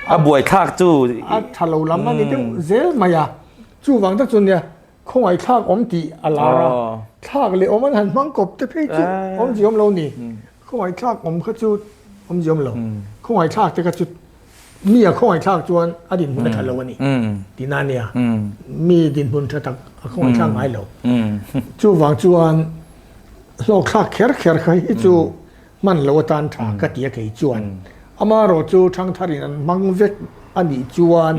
A buai thlak chu. A tha lo lam a ni deuh zel mai a. Chuvang tak chu nia Khawngaihthlak awm tih a lar a, thlak leh awm an han hmang kawp te phei chu awmzia awm lo ni. Khawngaihthlak awm kha chu awmzia awm lo. Khawngaihthlak te kha chu mi a khawngaihthlak chuan a dinhmun a tha lo a ni tihna a nia. Mi dinhmun tha tak a khawngaihthlak ngai lo. Chuvang chuan hlawkthlak kher kher kha hi chu hman lo atan tha ka ti a kei chuan. Amaherawhchu thangtharin an hmang vek a nih chuan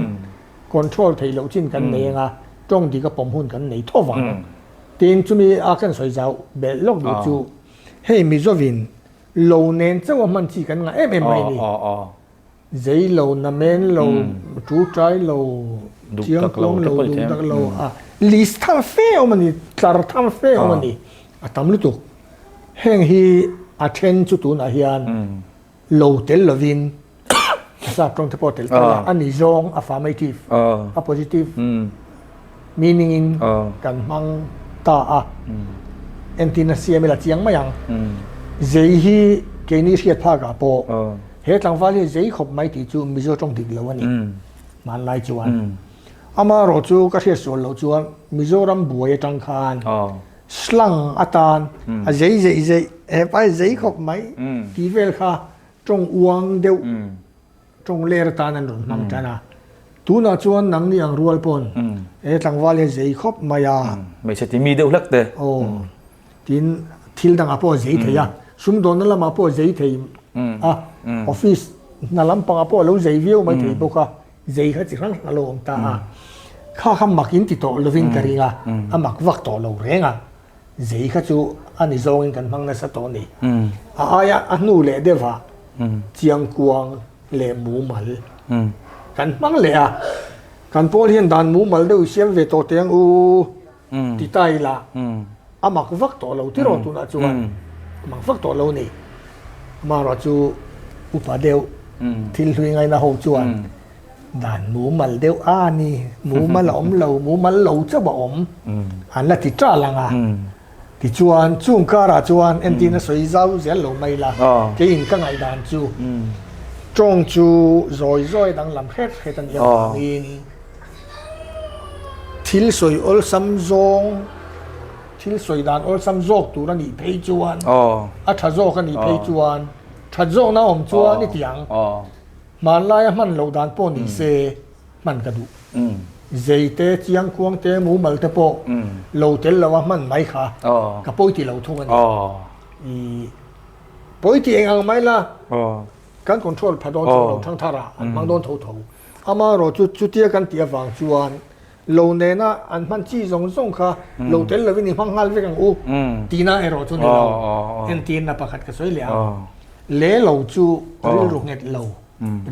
control theih loh chin kan nei anga tawng dik a pawm hun kan nei tho vang. Tin, chumi a kan sawi zau belh lawk duh chu hei Mizovin lo nen chauh a hman chi kan ngah em em mai a ni. Zei lo, namen lo, tu tai lo, chiang kuang lo, duh tak lo a list thar fe awm a ni, tlar thar fe awm a ni, a tam lutuk. Heng hi a then chu tunah hian lo tel lovin a sap tawng te pawh tel ta a, a ni zawng affirmative, a positive meaning in kan hmang ta a, entin a siam ila chiang mai ang. Zei hi keini hriat phak ah pawh he tlangval hi zei khawp mai tih chu Mizo tawng dik lo a ni hmanlai chuan. Amaherawh chu ka hriat sual loh chuan Mizoram buai atang khan Slang atan a zei zeih zeih, hepa hi zei khawp mai tih vel kha tawng uang deuh, tawng ler atan an rawn hmang tan a. Tunah chuan nangni ang rual pawn he tlangval hi a zei khawp mai a. Hmeichhe ti mi deuh hlek te. Aw, tin thil dangah pawh a zei thei a, sumdawnna lamah pawh a zei thei a, office hna lampangah pawh a lo zei viau mai thei bawk a. Zei kha chi hrang hrang a lo awm ta a, kha kha mak in ti tawh lovin ka ring a, a mak vak tawh lo reng a, zei kha chu a ni zawngin kan hmang nasa tawh a ni. A aia a hnu leh deuh ah chiangkuang leh mumal kan hmang leh a, kan pawl hian dan mumal deuh i siam ve tawh teh ang u ti ta ila a mak vak tawh lo tiraw tunah chuan a mak vak tawh lo a ni. Amaherawh chu upa deuh thil hlui ngaina ho chuan dan mumal deuh a ni, mumal a awm lo, mumal lo chauh a awm an la ti ṭal ang a. Tichuan chung karah chuan entirna sawi zau zel lo mai la, keiin ka ngaihdan chu ṭawng chu zawi zawi danglam hret hret a nih avangin thil sawi awlsam zawng, Thil sawi dan awlsam zawk tur a nih phei chuan, a tha zawk a nih phei chuan, that zawkna awm chuan i ti ang. Hmanlaia hman loh dan pawh ni se hman ka duh. Zei te, chiangkuang te, mumal te pawh lo tel lo a hman mai kha ka pawi ti lo thung a ni. I pawi ti eng ang mai la, kan control pha dawn chuang lo thangthar ah an hmang dawn tho tho. Amaherawh chu chutia kan tih avang chuan Lo nena an hman chi zawng zawng kha lo tel lovin i hmang nghal vek ang u tihna erawh chu ni lo. Entirna pakhat ka sawi leh a, le lo chu rilru nghet lo,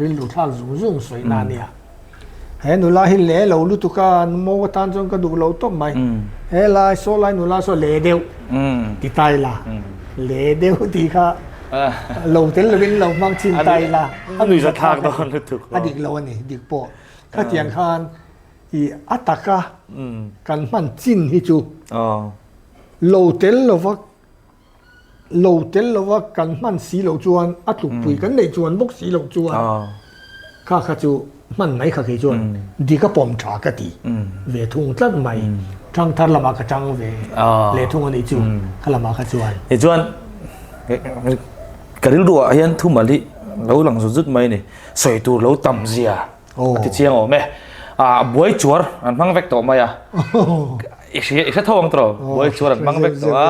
rilru thlak zung zung sawina a nia. He nula hi le lo lutuk a, mo atan chuan ka duh lo tawp mai. He lai saw lai nula saw le deuh ti ta ila, le deuh tih kha lo tel lovin lo hmang chhin ta ila, a nuihzathlak dawn lutuk. A dik lo a ni, dik pawh. Khatiang khan I a taka kan hman chin hi chu lo tel lova lo tel lova kan hman si loh chuan a tlukpui kan neih chuan bawk si loh chuan kha kha chu hman mai kha kei chuan dik a pawm tha ka ti ve thung tlat mai. Thangthar lamah ka tang ve leh thung a nih chu kha lamah kha chuan. Tichuan ka rilru ah hian thumal hi lo lang zut zut mai a ni. Sawi tur lo tam zia. A ti chiang awm e. Ah buai chuar an hmang vek tawh mai a. I hria i hre tho ang tawh buai chuar an hmang vek tawh a.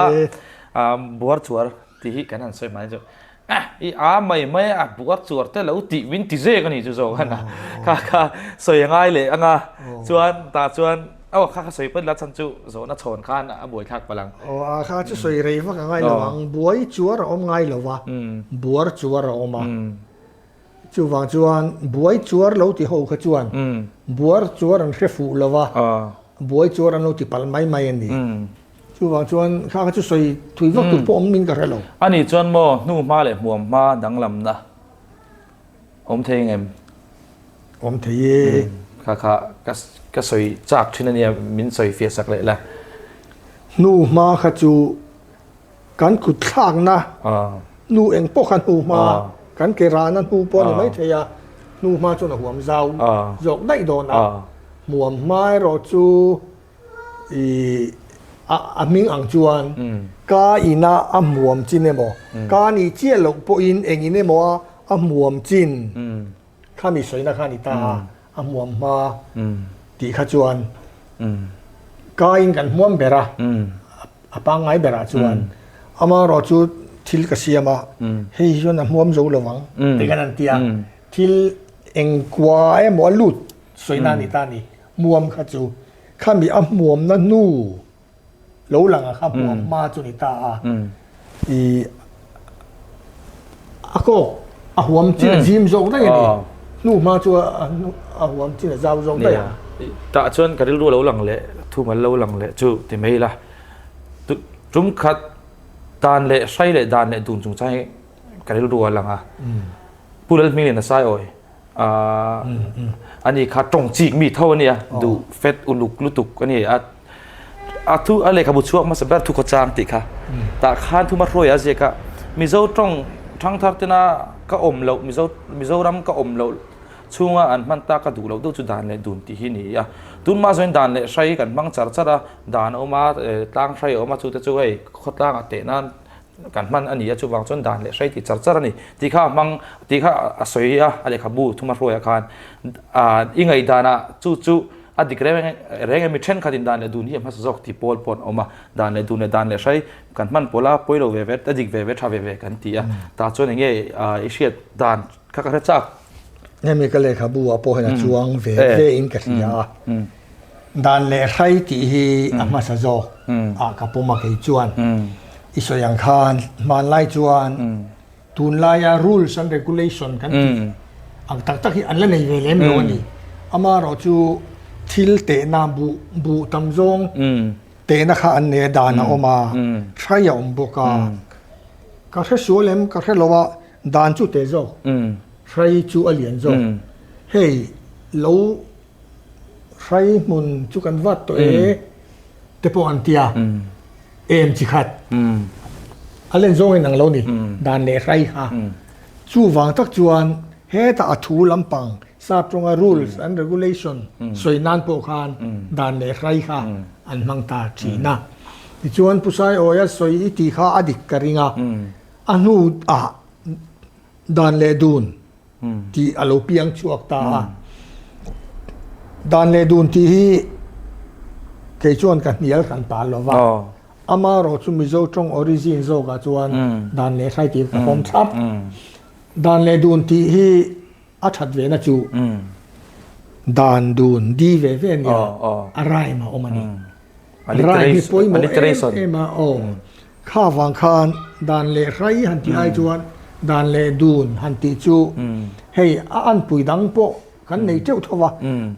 Ah buar chuar tih hi kan han sawi hmai chu. Ah i a mai mai a buar chuar te lo tih min ti zek a ni chu zawk a na. Kha kha sawi a ngai leh ang a. Chuan tah chuan. Aw kha kha sawi pawn la chhan chu zawhna chhawn khan a buaithlak palh ang. Aw a kha chu sawi rei vak a ngai lo ang, buai chuar a awm ngai lo va, buar chuar a awm a. Chuvang chuan buai chuar lo ti ho kha chuan buar chuar an hre fuh lo va, buai chuar an lo ti palh mai mai a ni. Chuvang chuan kha kha chu sawi thui vak tur pawh awm in ka hre lo. Ani chuan maw hnu hma leh hmuam hma danglamna Awm thei engem? Awm thei e. Kha kha ka ka sawi chak thin ania min sawi fiah sak leh la. Hnu hma kha chu kan kut thlakna hnu eng pawh kha hnu hma kan ke rahna hnu pawh a ni mai thei a, hnu hma chuan a huam zau zawk daih dawn a, hmuam hma erawh chu I a hming ang chuan ka ina a hmuam chin emaw, ka nih chiah loh pawhin eng in emaw a a hmuam chin kha mi sawina kha a ni ta a, a hmuam hma tih kha chuan ka in kan hmuam ber a, a pangngai berah chuan amaherawh chu thil ka siam a, hei hi chuan a hmuam zo lo ang tih khan an ti a, thil engkua emaw a lut sawina a ni ta a ni. Hmuam kha chu khami a hmuamna hnu lo lang a kha hmuam hma chu ni ta a. I a kawk a huam chin a zim zawk daih a ni. Hnu hma chu a huam chin a zau zawk daih a. Tah chuan ka rilru lo lang leh thumal lo lang leh chu ti mai ila. Tum khat dan leh hrai leh dan leh dun chungchang hi ka rilru a lang a. Pu Lalhmingliana Saiawi ani kha tawng chik mi tho ania duh fet uluk lutuk ani a a thu a lehkhabu chhuak hmasa ber thu khawchang tih kha tah khan thuma hruai a ziak a Mizo tawng thangthar tena ka awm loh Mizo Mizoram ka awm loh chhunga an hman ta ka duh loh deuh chu dan leh dun tih hi ni a tunma zawin dan leh hrai kan hmang char char a dan a awm a tlang hrai a awm a chute chu hei khawtlangah teh nan kan hman a ni a, chuvang chuan dan leh hrai tih char char a ni tih kha a hmang tih kha a sawi a, a lehkhabu thuma hruaiah khan i ngaihdanah chu chu a dik reng reng em mi thenkhatin dan leh dun hi a hmasa zawk tih pawl pawh an awm a, dan leh dun leh dan leh hrai kan hman pawlh a pawi lo ve ve a dik ve ve tha ve ve kan ti a, tah chuan eng nge i hriat dan kha ka hre chak. Hemi ka lehkhabu ah pawh hian a chuang ve ve in ka hria a. Dan leh hrai tih hi a hmasa zawk ah ka pawm a kei chuan i sawi ang khan hmanlai chuan tunlaia rules and regulation kan tih ang tak tak hi an la nei ve lem lo a ni. Amaherawh chu thil tehna buh buh tam zawng tehna kha an nei a dan a awm a, hrai a awm bawk a. Ka hre sual em ka hre lo a dan chu teh zawk hrai chu a lian zawk hei lo Hrai hmun chu kan vat tawh e te pawh an ti a, em chi khat a len zawng in ang lo ni dan leh hrai kha. Chuvang tak chuan hetah a thu lampang sap tawnga rules and regulation sawi nan pawh khan dan leh hrai kha an hmang ta thin a. Tichuan Pu Saiawia sawi i tih kha a dik ka ring a, a hnu ah dan leh dun tih a lo piang chhuak ta a. Dan leh dun tih hi kei chuan ka hnial hran ta lo va. Amaherawh chu Mizo tawng origin zawkah chuan dan leh hrai tih ka pawm thlap. Dan leh dun tih hi a that ve na chu dan dun di ve ve nia a rhyme a awm a ni. Rhyme hi pawimawh em em a aw. Kha vang khan dan leh hrai han tih ai chuan dan leh dun han tih chu hei a anpui dang pawh kan nei teuh tho va,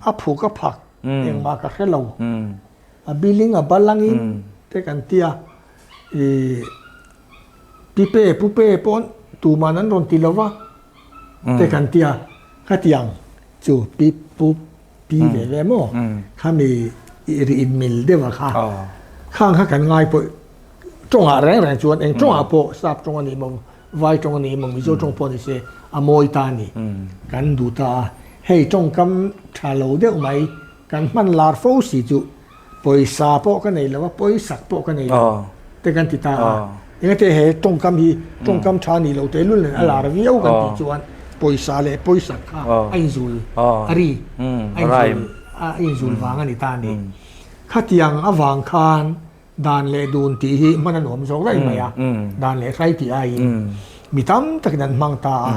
a phuk a phak engmah ka hre lo, a biling a balangin te kan tia ih pipe pupe pawn tuman an rawn ti lo va te kan tia khatiang chu pi pu Pi ve ve maw? Khami i ri in mil deuh a kha. Khang kha kan ngai pawh tawngah reng reng chuan eng tawngah pawh sap tawng a ni maw, vai tawng a ni maw, Mizo tawng pawh ni se a mawi ta a ni. Kan duh ta a. Hei tawngkam tha lo deuh mai kan hman lar fo si chu pawisa pawh ka nei lo a, pawisak pawh ka nei lo te kan ti ta a. Engate he tawngkam hi tawngkam tha nih loh tehlul nen a lar viau kan tih chuan pawisa leh pawisak kha a inzul a ri a inzul a inzul vang a ni ta a ni. Khatiang avang khan dan leh dun tih hi hman a nuam zawk daih mai a, dan leh hrai tih aiin mi tam takin an hmang ta a.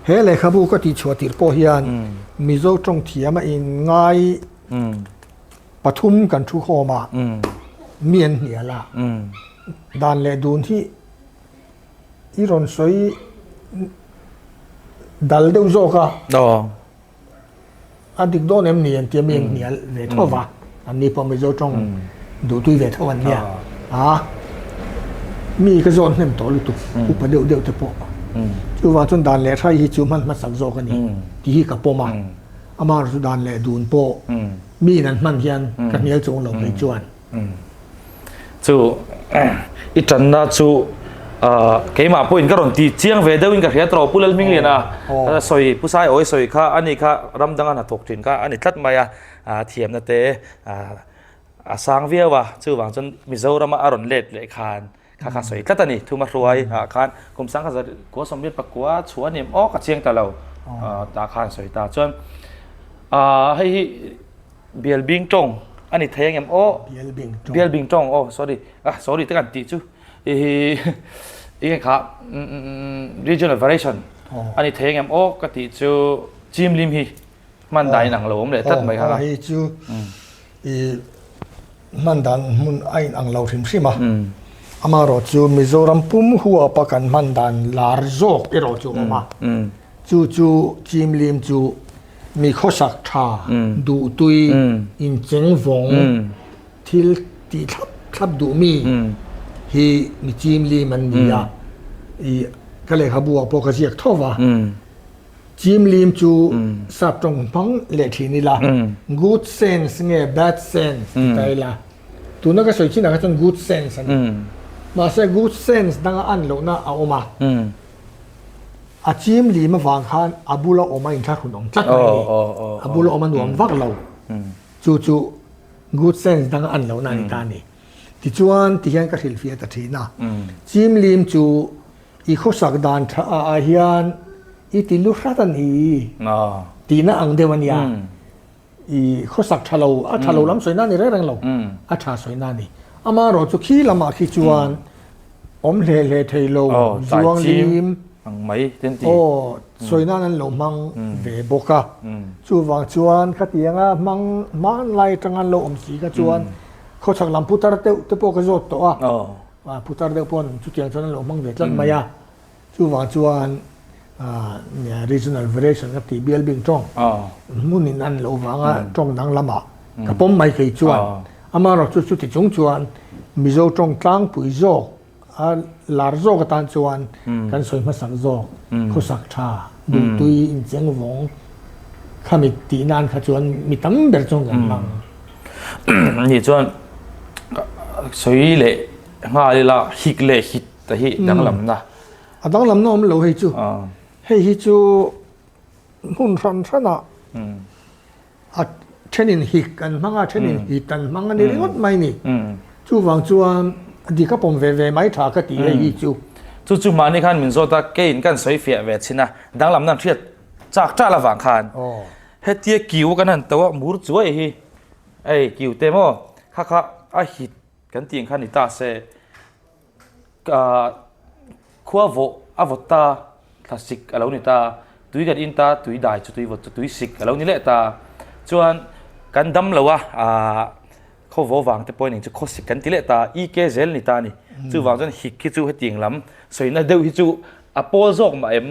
He lehkhabu ka tihchhuah tirh pawh hian Mizo tawng thiam a inngai. pathum kan thu khawm a, mi an hnial a, dan leh dun hi i rawn sawi dal deuh zawk a. A dik dawn em ni an tia mi an hnial ve tho va, an ni pawh Mizo tawng duhtui ve tho an nia. A mi ka zawn hnem tawh lutuk upa deuh deuh te pawh. Chuvang chuan dan leh hrai hi chu hman hmasak zawk a ni tih hi ka pawm a. Amaherawhchu chu dan leh dun pawh mi in an hman hian ka hnial chung lo kei chuan. Chu i tanna chu keimah pawhin ka rawn ti chiang ve deuhin ka hria tawh Pu Lalhmingliana sawi Pu Saiawi sawi kha ani kha ram danga hnathawk thin kha a ni tlat mai a, thiamna te a sang viau a, chuvang chuan Mizorama a rawn let leh khan kha kha sawi tlat a ni. Thuma hruai ah khan kum sangkhat zakua 89 chhuah a ni em aw ka chiang ta lo tah khan sawi ta chuan hei hi Bialbing tawng a ni thei angem aw? Bialbing tawng. Bialbing tawng aw sorry ah sorry te kan tih chu i nge kha regional variation a ni thei angem aw ka tih chu chimlim hi hman dan in ang lo awm leh tlat mai kha. Hei chu i hman dan hmun a in ang lo hrim hrim a. Amaherawh chu Mizoram pum huapa kan hman dan lar zawk erawh chu a awm a. Chu chu chimlim chu Mi khawsak tha, duhtui, incheng vawng, thil tih thlap thlap duh mi hi mi chim lim an ni a. I ka lehkhabu ah pawh ka ziak tho va. Chim lim chu sap tawng hmang leh thin ila, good sense nge bad sense ti ta ila. Tuna ka sawi chinah kha chuan good sense a ni. Mahse good sense danga an lohna a awm a. A chim lim avang khan a bula awm a inthlahrun awm tlat mai a ni. A bula awm a nuam vak lo. Chu chu good sense dang an lohna a ni ta a ni. Tichuan tihian ka hrilhfiah ta thin a. Chim lim chu i khawsak dan tha ah hian i ti lu hrat a ni tihna ang deuh a nia. I khawsak tha lo, a tha lo lam sawi na ni reng reng lo, a tha sawi na ni. Amaherawh chu khi lamah khi chuan awm hle hle thei lo, zuang lim, aw sawi nan an lo hmang ve bawk a. Chuvang chuan khatianga hmang hmanlai atanga an lo awm si kha chuan khawchhak lam putar deuh te pawh ka zawt tawh a, putar deuh pawn chutiang chuan an lo hmang ve tlat mai a. Chuvang chuan regional variation ka tih bial bik tawng hmun in an loh vanga tawng dang lamah ka pawm mai thei chuan amaherawh chu chuti chung chuan Mizo tawng tlangpui zawk a lar zawk atan chuan kan sawi hmasak zawk khawsak tha duhtui incheng vawng khami tih nan kha chuan mi tam ber chuan kan hmang. Ni chuan sawi leh nghal ila hik leh hit Ta hi danglamna. A danglamna awm lo hei chu. Hei hi chu hmun hran hranah a thenin hik an hmang a, thenin hit an hmang a ni ringawt mai ni. Chuvang chuan dik a pawm ve ve mai tha ka ti hei hi chu. Chu chu mahni khan min zawt a, keiin kan sawi fiah ve chin a, danglamna an hriat chak chak avang khan hetia kiu kan han to a, mur chuai hi hei kiu te maw kha kha a hit kan tih ang khan ni ta se. Khua vawh a vawt ta, thla sik a lo ni ta, tui kan in ta, tui dai chu tui vawt chu tui sik a lo ni leh ta. Chuan kan dam lo a, khaw vaw vang te pawhin eng chu khaw sik kan ti leh ta, i ke zel ni ta a ni. Chuvang chuan hik hi chu hetiang lam sawina deuh hi chu a pawl zawk mah em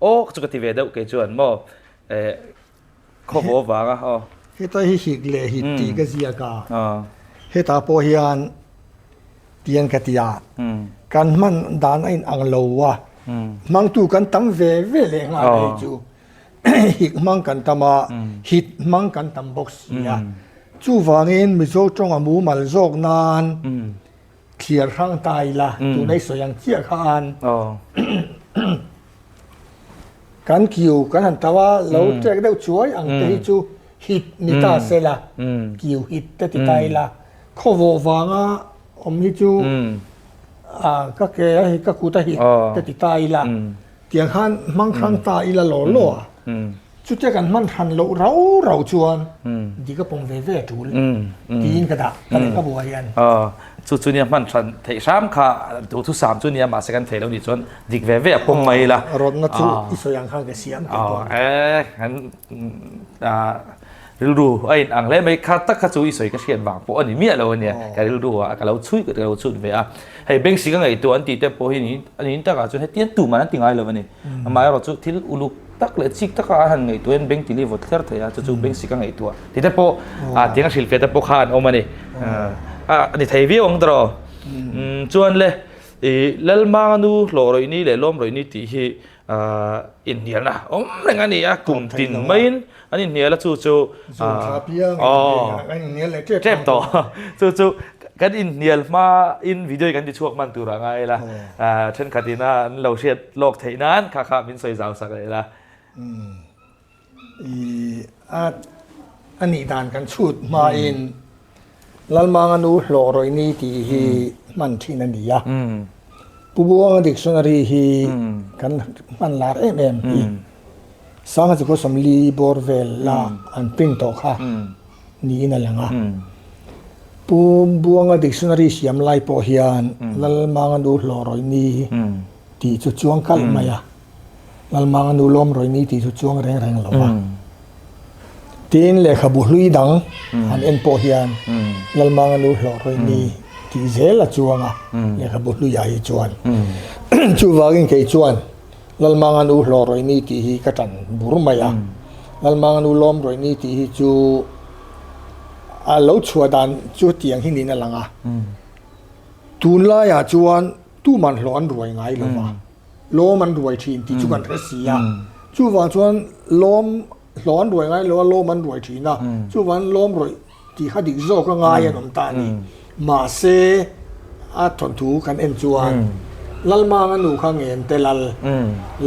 aw chu ka ti ve deuh kei chuan maw khaw vaw vang a aw. Heta hi hik leh hit tih ka ziak a, hetah pawh hian Tiang ka ti a, kan hman dan a inang lo a, hmangtu kan tam ve ve leh nghal a hei chu hik hmang kan tam a, hit hmang kan tam bawk si a. Chuvangin Mizo tawng a mumal zawk nan thliar hrang ta ila, tuna i sawi ang chiah khan kan kiu kan han tau a, lo trek deuh chuai ang te hi chu hit ni ta se la, kiu hit te ti ta ila. Khawvawh vanga awm hi chu ka ke a hi ka kut a hi ka ti ta ila tiang khan hmang hrang ta ila law law a chutia kan hman hran loh rau rau chuan dik a pawm ve ve a tul tiin ka dah ka lehkhabu ah hian. Chu chu nia hman hran theih hram kha duhthusam chu nia mahse kan thei lo nih chuan dik ve ve a pawm mai ila. Rawtna chu i sawi ang khan ka siam teh pawh. E kan. Rilru a in ang hle mai, kha tak kha chu i sawi ka hriat vang pawh a ni miah lo a nia, ka rilru ah ka lo chhui ka lo chhut ve a. Hei Bengsi ka ngaihtuah an tih te pawh hi a niin takah chuan hetiang tuman an ti ngai lo a ni. Amaherawh chu thil uluk tak leh chik taka an han ngaihtuah hian Beng tili vawt thler thei a, chu chu Bengsi ka ngaihtuah tih te pawh tiang a hrilhfiah te pawh kha an awm a ni. A ni thei viau ang tawh. Chuan le i Lalmanga nu hlawh rawih ni leh lawm rawih ni tih hi inhnialna awm reng a ni a, kum tin maiin an inhnial a chu chu tep tawh chu chu kan inhnial hma in video hi kan ti chhuak hman tur a ngai ila thenkhat ina an lo hriat lawk theih nan kha kha min sawi zau sak leh ila. A nih dan kan chhut hmain Lalmanga nu hlawh rawih ni tih hi hman thin a ni a. Pu Buanga dictionary hi kan hman lar em em hi. Sangha chu khaw 40 bawr vel la an print tawh kha niin a lang a. Pu Buanga dictionary siam lai pawh hian Lalmanga nu hlawh rawih ni tih chu chuang kalh mai a. Lalmanga nu lawm rawih ni tih chu chuang reng reng lo va. Tin, lehkhabu hlui dang han en pawh hian Lalmanga nu hlawh rawih ni tih zel a chuang a, lehkhabu hluiah hi chuan. Chuvangin kei chuan Lalmanga nu hlawh rawih ni tih hi ka tan bur mai a. Lalmanga nu lawm rawih ni tih hi chu a lo chhuah dan chu tiang hi niin a lang a. Tunlaiah chuan tuman hlawh an ruai ngai lo va. Lawm an ruai thin tih chu kan hre si a, chuvang chuan lawm hlawh an ruai ngai lo a, lawm an ruai thin a, chuvang lawm rawih tih kha dik zawk a ngai an awm ta a ni. Mahse, a thawnthu kan en chuan Lalmanga nu kha ngen te lal,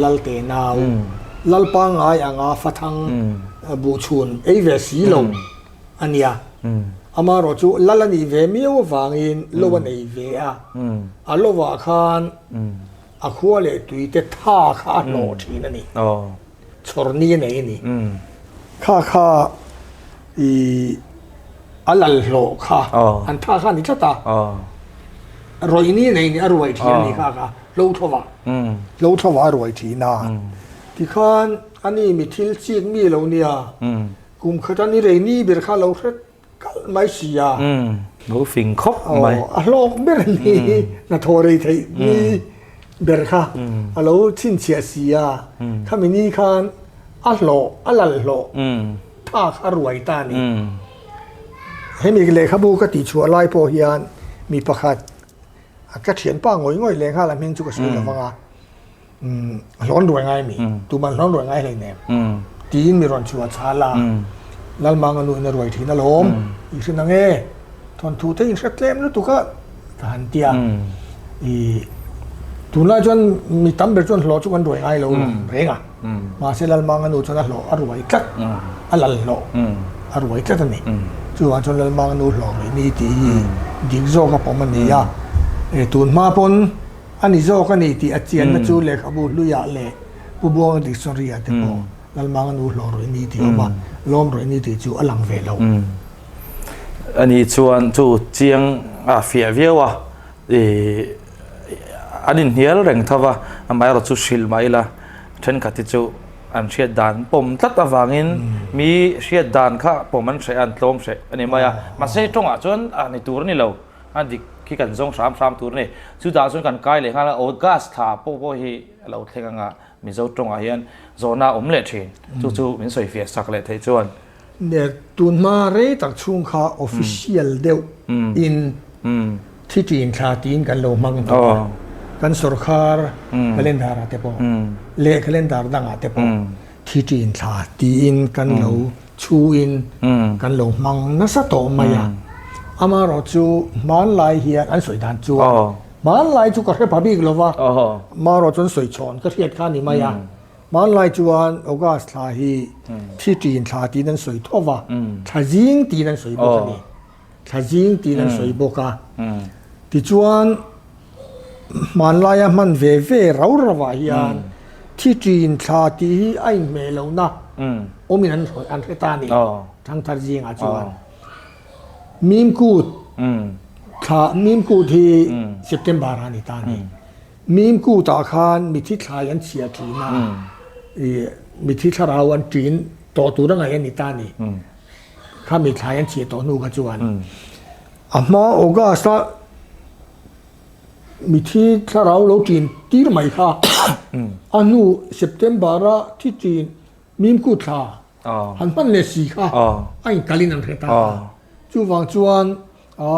lal te nau, lal pangngai anga fathang buhchhun ei ve si lo a nia. Amaherawh chu lal a nih ve miau avangin lo a nei ve a, a lovah khan A khua leh tui te tha kha a hlawh thin a ni. Chhawr ni a nei a ni. Kha kha i a lal hlawh kha an tha kha a ni tlat a. Rawih ni a nei ni a ruai thin a ni kha kha hlo thlawah. Hlo thlawah a ruai thin a. Tikhan ani mi thil chik mi lo nia. Kum khat a ni rei ni ber kha lo hret Kalh mai si a. Lo fing khawp mai. A hlawk ber ni hnathawh rei theih ni ber kha a lo chhinchhiah si a. Khami ni khan a hlawh, a lal hlawh tha kha a ruai ta a ni. Hemi lehkhabu ka tihchhuah lai pawh hian mi pakhat ka thianpa ngawih ngawih leh nghal a hming chu ka sawi lo vang a. Hlawn ruai ngai mi, tuman hlawn ruai ngai hleinem tiin mi rawn chhuah chhal a, Lalmanga nu in a ruai thin alawm, i hre nang e, thawnthu te in hre tlem lutuk a ka han ti a, i tunlai chuan mi tam ber chuan hlawh chu kan ruai ngai lo reng a, mahse Lalmanga nu chuan a hlawh a ruai tlat, a lal hlawh a ruai tlat a ni, chuvang chuan Lalmanga nu hlawh ruih ni tih hi dik zawk a pawm a ni a, tun hma pawn. A ni zawk a ni tih a chianna chu lehkhabu hluiah leh Pu Buanga Dictionary-ah te pawh Lalmanga nu hlawh rawih ni tih a awm a, lawm rawih ni tih chu a lang ve lo. A ni chuan chu chiang a fiah viau a, ih an inhnial reng tho va, amaherawh chu hrilh mah ila thenkhat hi chu an hriat dan pawm tlat avangin mi hriat dan kha pawm an hreh a, an tlawm hreh a ni mai a, mahse tawngah chuan a ni tur a ni lo. A dik khi kan zawng hram hram tur a ni. Chutah chuan kan kai leh nghal a, August thla pawh pawh hi a lo thleng anga Mizo tawngah hian zawhna a awm leh thin. Chu chu min sawi fiah sak leh theih chuan. Nia, tun hma rei tak chhung kha official deuh in thi tin thla tiin kan lo hmang tawh a. Kan sorkar calendar ah te pawh leh calendar dangah te pawh thi tin thla tiin kan lo chhuin kan lo hmang nasa tawh mai a. Amaherawh chu hmanlai hian an sawi dan chuan hmanlai chu ka hre pha bik lo va, amaherawh chuan sawi chhawn ka hriat kha a ni mai a. Hmanlai chuan August thla hi thi ṭin thla tiin an sawi tho va, thla zing tiin an sawi bawk a ni. Thla zing tiin an sawi bawk a. Tichuan hmanlaia hman ve ve rau rauah hian thi ṭin thla tih hi a inhmeh lohna awmin an an hre ta a ni. Thangthar zingah chuan Mimkut thla Mimkut hi September ah a ni ta a ni. Mimkutah khan mithi thlai an chhiah ṭhin a, ih mithi thlarau an ṭin tawh tur a ngaih a ni ta a ni. Khami thlai an chhiah tawh hnu kha chuan a hma August a mithi thlarau lo ṭin tir mai kha a hnu September a thi ṭin mimku thla han hman leh si kha a inkalin an hre ta a. Chuvang chuan a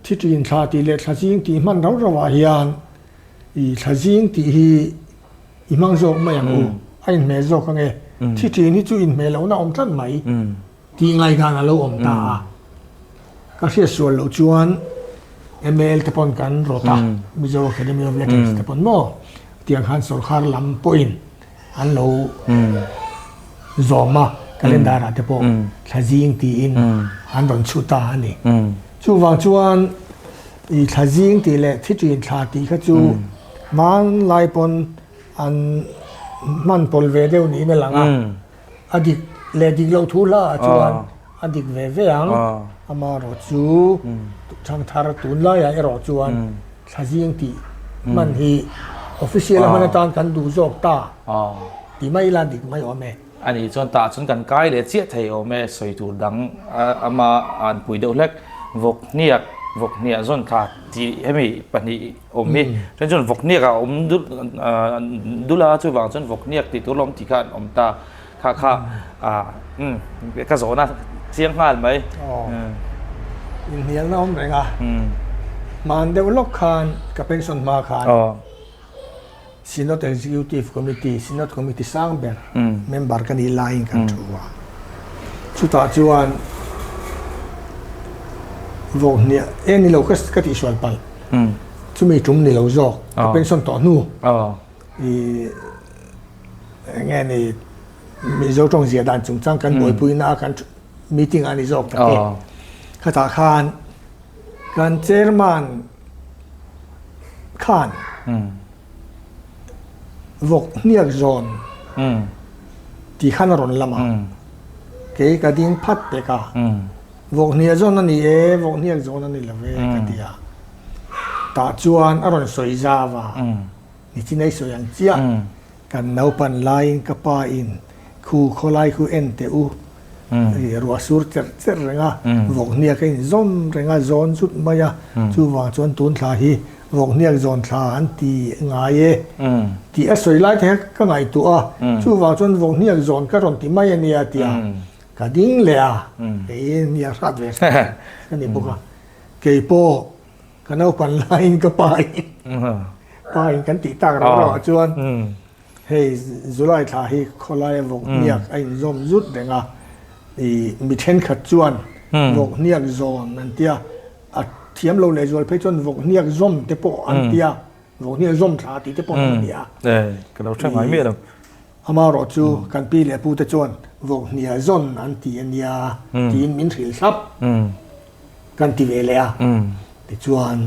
thi ṭin thla tih leh thla zing tih hman rau rau ah hian i thla zing tih hi i hmang zawk mai ang u, a inhmeh zawk ange, thi ṭin hi chu inhmeh lohna awm tlat mai. Tih ngaihdan a lo awm ta a, ka hriat sual loh chuan ML te pawn kan rawt a, Mizo Academy of Letters te pawn maw tiang khan sawrkar lam pawhin an lo zawm a, calendar ah te pawh thla zing tiin an rawn chhuh ta a ni. Chuvang chuan i thla zing tih leh thi ṭin thla tih kha chu hmanlai pawn an hman pawlh ve deuh niin a lang a. A dik leh dik loh thu hla ah chuan a dik ve ve ang. Amaherawh chu thangthar tunlaiah erawh chuan thlazing tih hman hi official a hman atan kan duh zawk ta tih mai ila dik mai awm e. A nih chuan tah chuan kan kai leh chiah thei awm e, sawi tur dang ama an pui deuh hlek. Vawk hniak, vawk hniah zawn thla tih hemi pahnih awm hi. Then chuan vawk hniak a awm dul dul a chuvang chuan vawk hniak tih tur lawm tih kha an awm ta kha kha ah umm ka zawhna chiang nghal mai. Aw inhnialna awm reng a hman deuh lawk khan ka pension hma khan Synod Executive Committee, Synod Committee sang ber member ka nih laiin kan thu a. Chutah chuan vawkhniah e ni lo ka ka tihsual palh. Chumi tum ni lo zawk ka pension tawh hnu i eng nge ni Mizo tawng zia dan chungchang kan buaipuina a kan meeting a ni zawk tak e. Khatah khan Kan chairman khan vawk hniak zawn tih khan a rawn lam a, kei ka ding phat pek a, vawk hniah zawn a ni e, vawk hniak zawn a ni lo ve ka ti a, tah chuan a rawn sawi zau a, nichinai sawi ang chiah. Kan naupan laiin ka pa in khu khawlai khu en teh u, ruah sur cherh cherh reng a, vawkhniak a inzawm reng a, zawn zut mai a, chuvang chuan tun thla hi vawkhniak zawn thla an ti ngai e tih a sawi lai te kha ka ngaihtuah a, chuvang chuan vawkhniak zawn ka rawn ti mai a nia tia ka ding leh a, kei hniak hrat ve hrat ka ni bawk a, kei pawh Ka naupan laiin ka pa in pa in kan tih tak rauh rauh ah chuan hei July thla hi khawlaia vawk hniak a inzawm zut reng a, ih mi thenkhat chuan vawk hniak zawn an tia, a thiam lo lehzual phei chuan vawk hniak zawm te pawh an tia, vawk hniak zawm thla tih te pawh an awm a nia. Ka lo hre ngai miah lo. Amaherawh chu kan pi leh pu te chuan vawk hniah zawn an ti a nia tiin min hrilh thlap. Kan ti ve leh a, tichuan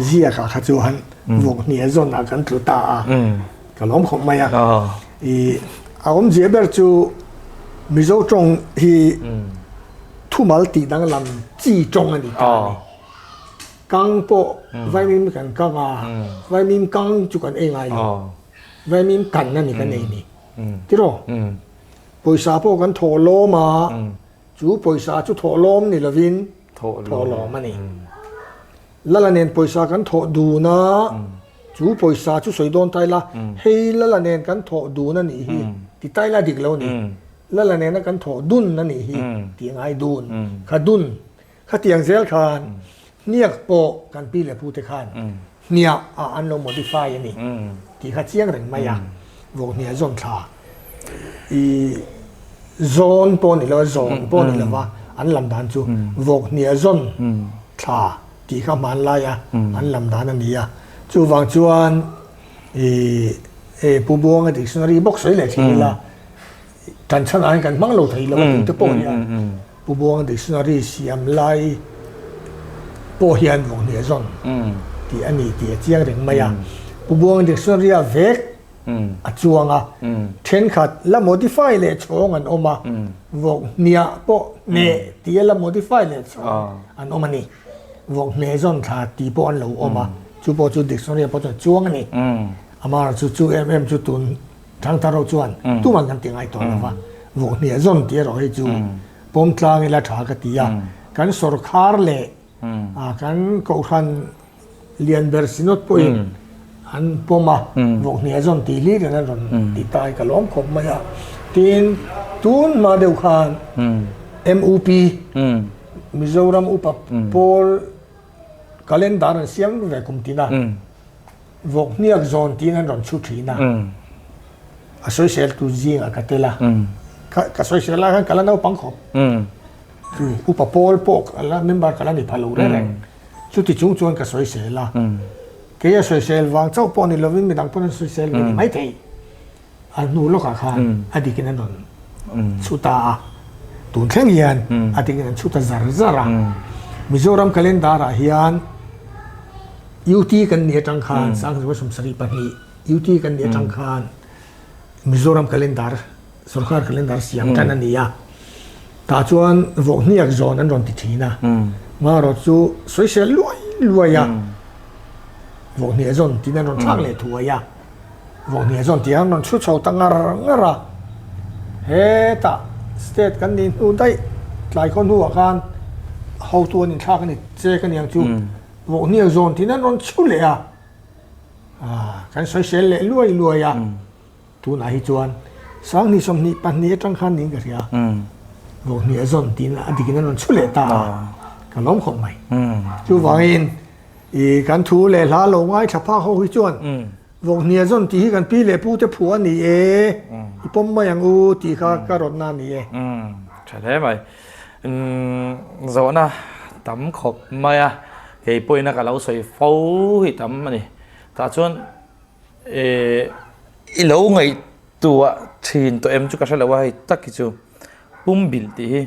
ziakah kha chuan vawk hniah zawnah kan tlu ta a, ka lawm khawp mai a. I a awmzia ber chu Mizo tawng hi thumal tih danglam chi tawng a ni ta a ni. Kang pawh vaimim kan kang a, vaimim kang chu kan ei ngai lo, vaimim kan a ni kan ei ni. Tiraw? Pawisa pawh kan thawh lawm a. Chu pawisa chu thawhlawm ni lovin thawhlawm a ni. Lala nen pawisa kan thawh dun a, chu pawisa chu sawi dawn ta ila, hei Lala nen kan thawh dun a nih hi ti ta ila dik lo a ni. Lala nena kan thawh dun a nih hi tih a ngai dun. Kha dun, khatiang zel khan hniak pawh kan pi leh pute khan hniah ah an lo modify a ni tih kha chiang reng mai a, vawk hniah zawn thla i zawn pawh ni lo a zawn pawh ni lova an lam dan chu vawk hniah zawn thla tih kha hmanlai a an lam dan a ni a, chuvang chuan i e Pu Buanga dictionary bawk sawi leh thin ila tan chhan ah hian kan hmang lo thei lo a tih te pawh hian Pu Buanga dictionary siam lai pawh hian vawkhniah zawn tih a ni tih a chiang reng mai a. Pu Buanga dictionary a vek a chuang a, thenkhat la modify leh chhawng an awm a, vawkhniah pawh hneh tih a la modify leh chhawng an awm a ni. Vawkhniah zawn thla tih pawh an lo awm a, chu pawh chu dictionary ah pawh chuan a chuang a ni. Amaherawhchu chu em em chu tun Thangthar ho chuan tuman kan ti ngai tawh lo va, vawkhniah zawn tih erawh hi chu. Pawm tlang ila tha ka ti a, kan sawrkhar leh kan kohhran lian ber Synod pawhin an pawm a, vawkhniah zawn tih hlir in an rawn ti ta hi ka lawm khawp mai a. Tin, tun hma deuh khan MUP, Mizoram Upa Pawl Calendar an siam ve kum tin a, Vawkhniak zawn tiin an rawn chhu thin a, a sawisel tu zingah ka tel a, ka sawisel lai khan ka la naupang khawp, chu upa pawl pawh ka la member ka la ni pha lo reng reng, chuti chung chuan ka sawisel a, kei a sawisel vang chauh pawh ni lovin midang pawn an sawisel ve ni maithei. A hnu lawkah khan a dikin an rawn chhu ta a, tun thleng hian a dikin an chhu ta zar zar a. Mizoram calendar ah hian UT kan nih atang khan 1972 UT kan nih atang khan Mizoram calendar sorkar calendar siam tan a ni a. Tah chuan vawhniak zawn an rawn ti thin a, ngarawt chu sawisel luai luai a, vawhniah zawn tiin an rawn thlak leh thuai a. Vawhniah zawn tih an rawn chhu chho ta ngar ngar a, hetah state kan nih hnu daih tlai khaw hnuah khan hotu an inthlak a ni che ka niang chu Vawhniah zawn tiin an rawn chhu leh a, kan sawisel leh luai luai a, tunah hi chuan 2022 atang khan niin ka hria Vawhniah zawn tiin a dikin an rawn chhu leh ta a, ka lawm khawp mai. Chuvangin I kan thu leh hla lo ngaithla phak ho hi chuan Vawkhnia zawn tih hi kan pi leh pu te phuah a ni e, i pawm mai ang u tih kha ka rawtna a ni e. Tha hle mai. Zawhna tam khawp mai a, kei pawhin a ka lo sawi fo hi tam a ni. Tah chuan i lo ngaihtuah thin tawh em chu ka hre lo a, hei tak hi chu pumbilh tih hi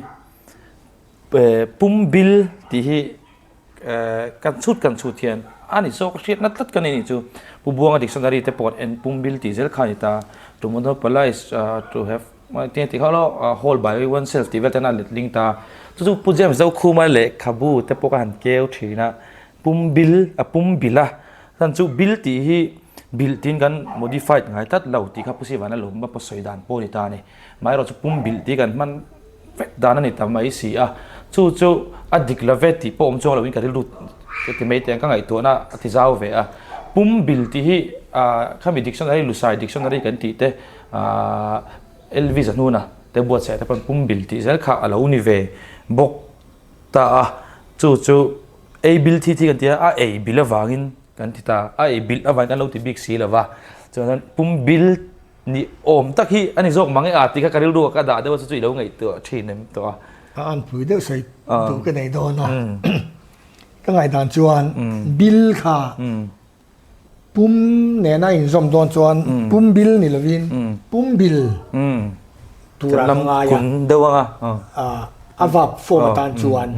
pumbil tih hi Kan chhut kan chhut hian a ni zawk hriatna tlat ka nei nih chu. Pu Buanga dictionary te pawh en pum bil tih zel kha a ni ta. To monopolize to have tinge tih kha alo hold by oneself tih vel ten a letling ta. Chu chu Pu James Zokhuma lehkhabu te pawh ka han keu thin a, pum bil a pum bil a, chuan chu bil tih hi bilh tiin kan modified ngai tlat lo tih kha Pu Sivan a lawm a sawi dan pawh a ni ta a ni. Amaherawhchu chu pum bilh tih kan hman vek dan a ni ta mai si a, chu chu a dik lo ve tih pawh awm chuang loin ka rilru ka ti mai teh ang ka ngaihtuahna a ti zau ve a. Pum bil tih hi ah khami dictionary Lusai dictionary kan tih te ah LV Zahnuna te buatsaih te pawn pum bil tih zel kha a lo ni ve bawk ta a, chu chu ei bil thi thi kan ti a, a ei bil avangin kan ti ta, a ei bilh avangin kan lo ti bik si lo va, chuan pum bil Ni awm tak hi a ni zawk mang e a tih kha ka rilru ah ka dah deuh a chu chu i lo ngaihtuah thin em tawh a. A anpui deuh sawi duh ka nei dawn a. Ka ngaihdan chuan bill kha pum nena inzawm dawn chuan pum bill ni lovin pum bill tura ka ngai a. Deuh anga. A vap form atan chuan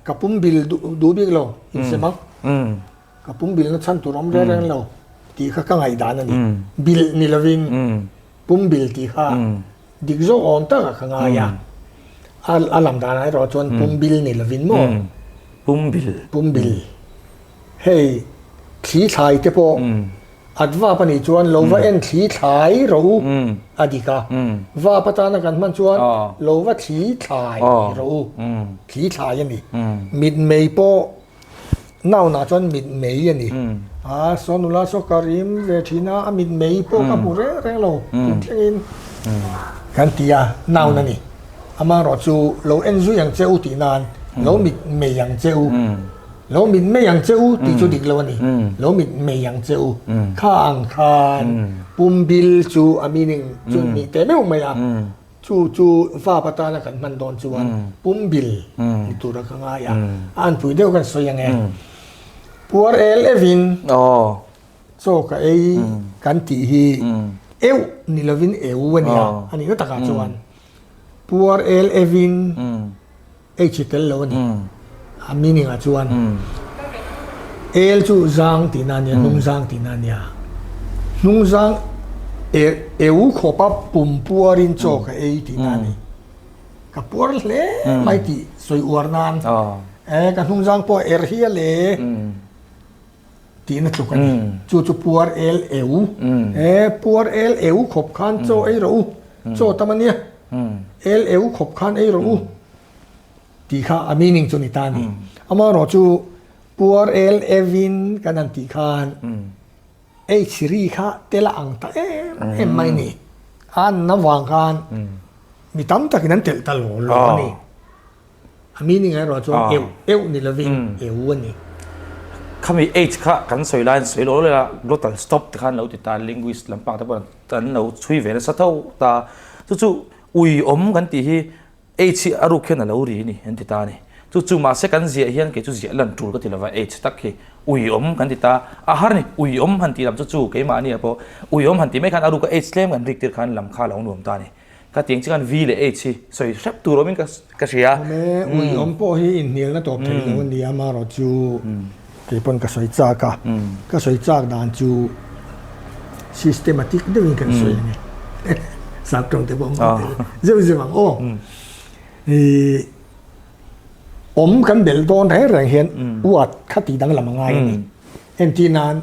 ka pum bill duh bik lo insem ang. Ka pum bilhna chhan tur awm reng reng lo tih kha ka ngaihdan a ni. Bilh ni lovin pum bilh tih kha dik zawk awm taka ka ngai a. A lam danah erawh chuan pum bil ni lovin maw? Pum bilh. Pum bilh. Hei thli thlai te pawh at vap a nih chuan lo va en thli thlai rawh u a dik a. Vap atana kan hman chuan lo va thli thlai rawh u. Thli thlai a ni. Mitmei pawh Naunah chuan mit mei a ni. A saw nula saw ka rim ve thin a, a mit mei pawh ka hmu reng reng lo tun thlengin kan ti a, naun a ni. Amaherawh chu lo en zui ang che u tih nan lo mit mei ang che u, lo mit mei ang che u tih chu dik lo a ni, lo mit mei ang che u. Kha ang khan pumbil chu a meaning chu nih teh meuh mai a. Chu chu vap atana kan hman dawn chuan pumbil ni tura ka ngai a, a anpui deuh kan sawi ang e. Puar el evin chaw ka ei kan tih hi euh ni lovin eu a nia, a nihna takah chuan puar el evin Ei chi tel lo a ni. A meaning ah chuan el chu zang tihna a nia, hnung zang tihna a nia. Hnung zang eu khawpa pum puarin chaw ka ei tihna a ni. Ka puar hle mai tih sawi uar nan e ka hnung zang pawh er hial e tihna tluk a ni. Chu chu puar el eu. E puar el eu khawp khan chaw ei rawh u, chaw tam a nia. El eu khawp khan ei rawh u tih kha a meaning chu a ni ta a ni. Amaherawhchu puar el evin kan han tih khan H ri kha tel a ang ta em em mai a ni. A an avang khan mi tam takin an telh ta lo lo a ni. A meaning erawh chuan eu eu ni lovin eu a ni. Khami H kha kan sawi laiin sawi lo leh a, glottal stop te khan lo ti ta, linguist lampang te pawh an lo chhui ve nasa tho ta. Chu chu ui awm kan tih hi H hi a ruk hian a lo ri a ni an ti ta a ni. Chu chu mahse kan ziah hian kei chu ziah lan tul ka ti lova H tak hi ui awm kan ti ta. A har ni ui awm han tih lam chu chu keimahni ah pawh ui awm han tih mai khan a ruka H tlem kan rik tir khan lam kha a lo nuam ta a ni. Khatiang chian V leh H hi sawi hrep tur awmin ka ka hria. Awm e, ui awm pawh hi inhnialna tawp thei lo a nia, amaherawh chu kei pawn ka sawi chak a, ka sawi chak dan chu systematic deuhin kan sawi a ni. Sap tawng te pawh an hmang tel zeuh zeuh ang aw. Ih awm kan belh dawn reng reng hian uat kha tih danglam a ngai a ni. Entir nan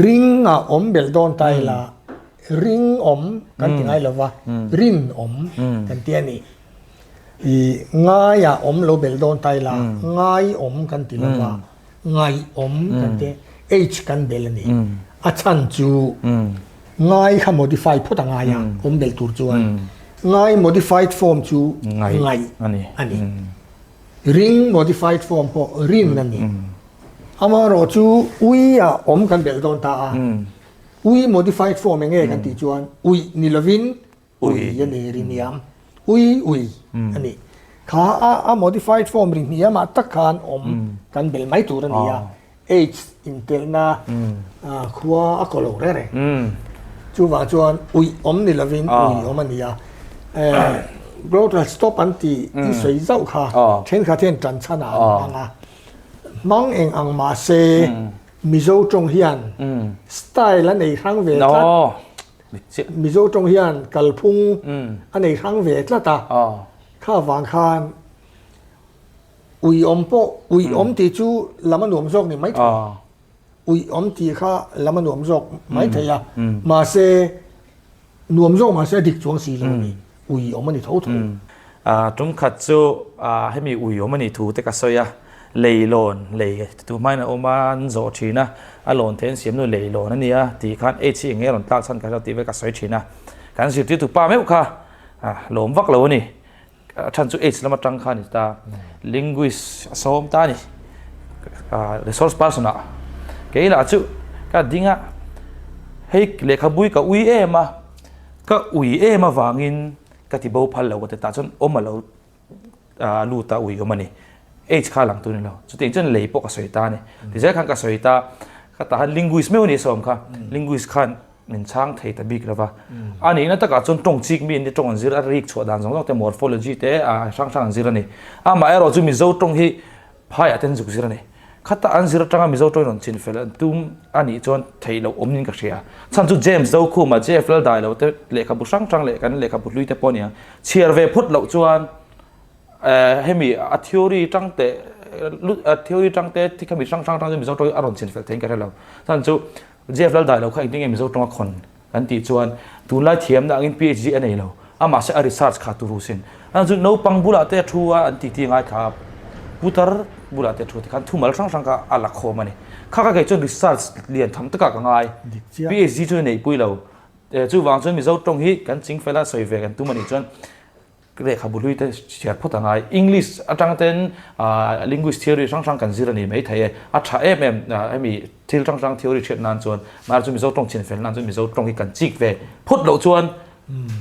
ring ah awm belh dawn ta ila Ring awm kan ti ngai lo va, rin awm kan ti a ni. I ngaiah awm lo belh dawn ta ila, ngai awm kan ti lo va, ngaih awm kan ti, H kan belh a ni. A chhan chu ngai kha modify phawt a ngai a, awm belh tur chuan. Ngai modified form chu ngaih a ni. Ring modified form pawh rin a ni. Amaherawhchu uiah awm kan belh dawn ta a. Ui modified form eng nge kan tih chuan ui ni lovin ui a ni ri hniam. Ui ui a ni. Kha a a modified form ri hniamah tak khan awm kan bel mai tur a ni a. H intelhna khua a kaw lo reng reng. Chuvang chuan ui awm ni lovin ui awm a ni a. Glottal stop an tih i sawi zauh kha thenkhat hian tan chhanah an hmang a. Hmang eng ang mahse Mizo tawng hian style a nei hrang ve tlat. Mizo tawng hian kalphung a nei hrang ve tlat a. Kha vang khan ui awm pawh ui awm tih chu lam a nuam zawk ni mai thei. Ui awm tih kha lam a nuam zawk mai thei a. Mahse Nuam zawk mahse a dik chuang si lo a ni. Ui awm a ni tho tho. Tum khat chu hemi ui awm a nih thu te ka sawi a, leilawn, lei tu hmain a awm a, an zawh thin a, a lawn theih an siam nu leilawn a nia tih khan H hi eng nge a rawn tlak chhan ka hre lo tih vel ka sawi thin a. Kan zirtirtu pa meuh kha lawm vak lo a ni. A chhan chu H lam atang kha a ni ta. Linguist a sawm ta a ni. Resource person ah kei lah chu ka ding a, hei lehkhabui ka ui em a, ka ui em avangin ka ti bo phal lo ka ti ta chuan awm a lo lut a ui awm a ni. H kha lang tur a ni lo. Chutiang chuan lei pawh ka sawi ta a ni. Tichuan khan ka sawi ta, ka tah khan linguist meuh a ni sawm kha. Linguist khan min chhang thei ta bik lova. A nihna takah chuan tawng chik mi an ni, tawng an zir a rik chhuah dan zawng zawng te morphology te a hrang hrang an zir a ni. Amaherawh chu Mizo tawng hi phaiah te an zuk zir a ni. Khata an zir atanga Mizo tawngin rawn chin fel an tum a nih chuan theih loh awm niin ka hria. Chhan chu James Zokhuma, JF Laldailo te lehkhabu hrang hrang leh kan lehkhabu hlui te pawh a ni ang. Chhiar ve phawt loh chuan hemi a theory tang te theory tang te khami hrang hrang tang te Mizo tawng hi a rawn chin fel theiin ka hre lo. Chhan chu JF Laldailo kha engtin nge Mizo tawnga khawn kan tih chuan tunlai thiamna angin PhD a nei lo a mahse a research kha turu sin. A chu naupang bulah te a thu a an titi ngai kha a putar bulah te a thu tikhan thumal hrang hrang kha a la khawm a ni. Kha kha kei chuan research lian tham takah ka ngai. PhD chu neihpui lo. Chuvang chuan Mizo tawng hi kan chingfel a sawi ve kan tum a nih chuan Lehkhabu hlui te chhiar phawt a ngai. English atang ten linguist theory hrang hrang kan zir a ni mai thei e. A tha em em hemi thil hrang hrang theory hriat nan chuan mahse chu Mizo tawng chhin fel nan chuan Mizo tawng hi kan chik ve phawt loh chuan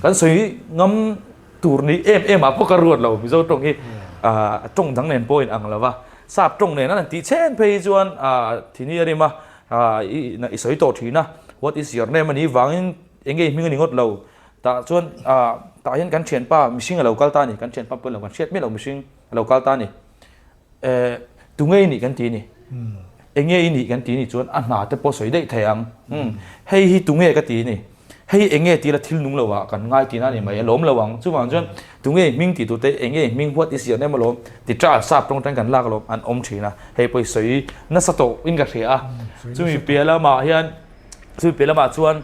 kan sawi ngam tur ni em em ah pawh ka ruat lo. Mizo tawng hi tawng dang nen pawh a inang lo va. Sap tawng nen an tih chhen phei hi chuan thini a rim a, i sawi tawh thin a. What is your name a nih vangin eng nge i hming a ni ngawt lo. Tah chuan ah tah hian kan thianpa mihring a lo kal ta a ni, kan thianpa pawh lo kan hriat miah lo mihring a lo kal ta a ni. Eh tunge i nih kan ti a ni, enge i nih kan ti a ni chuan a hna te pawh sawi daih thei ang. Umm hei hi tunge ka ti a ni, hei enge tih la thil nung lo ah kan ngai tihna a ni mai a lawm lo ang. Chuvang chuan tunge i hming tih tur te enge i hming what is your name alawm ti ṭa sap tawng tang kan lak alawm an awm ṭhin a, hei pawh i sawi nasa tawh in ka hria a. Chumi piah lamah hian chumi piah lamah chuan.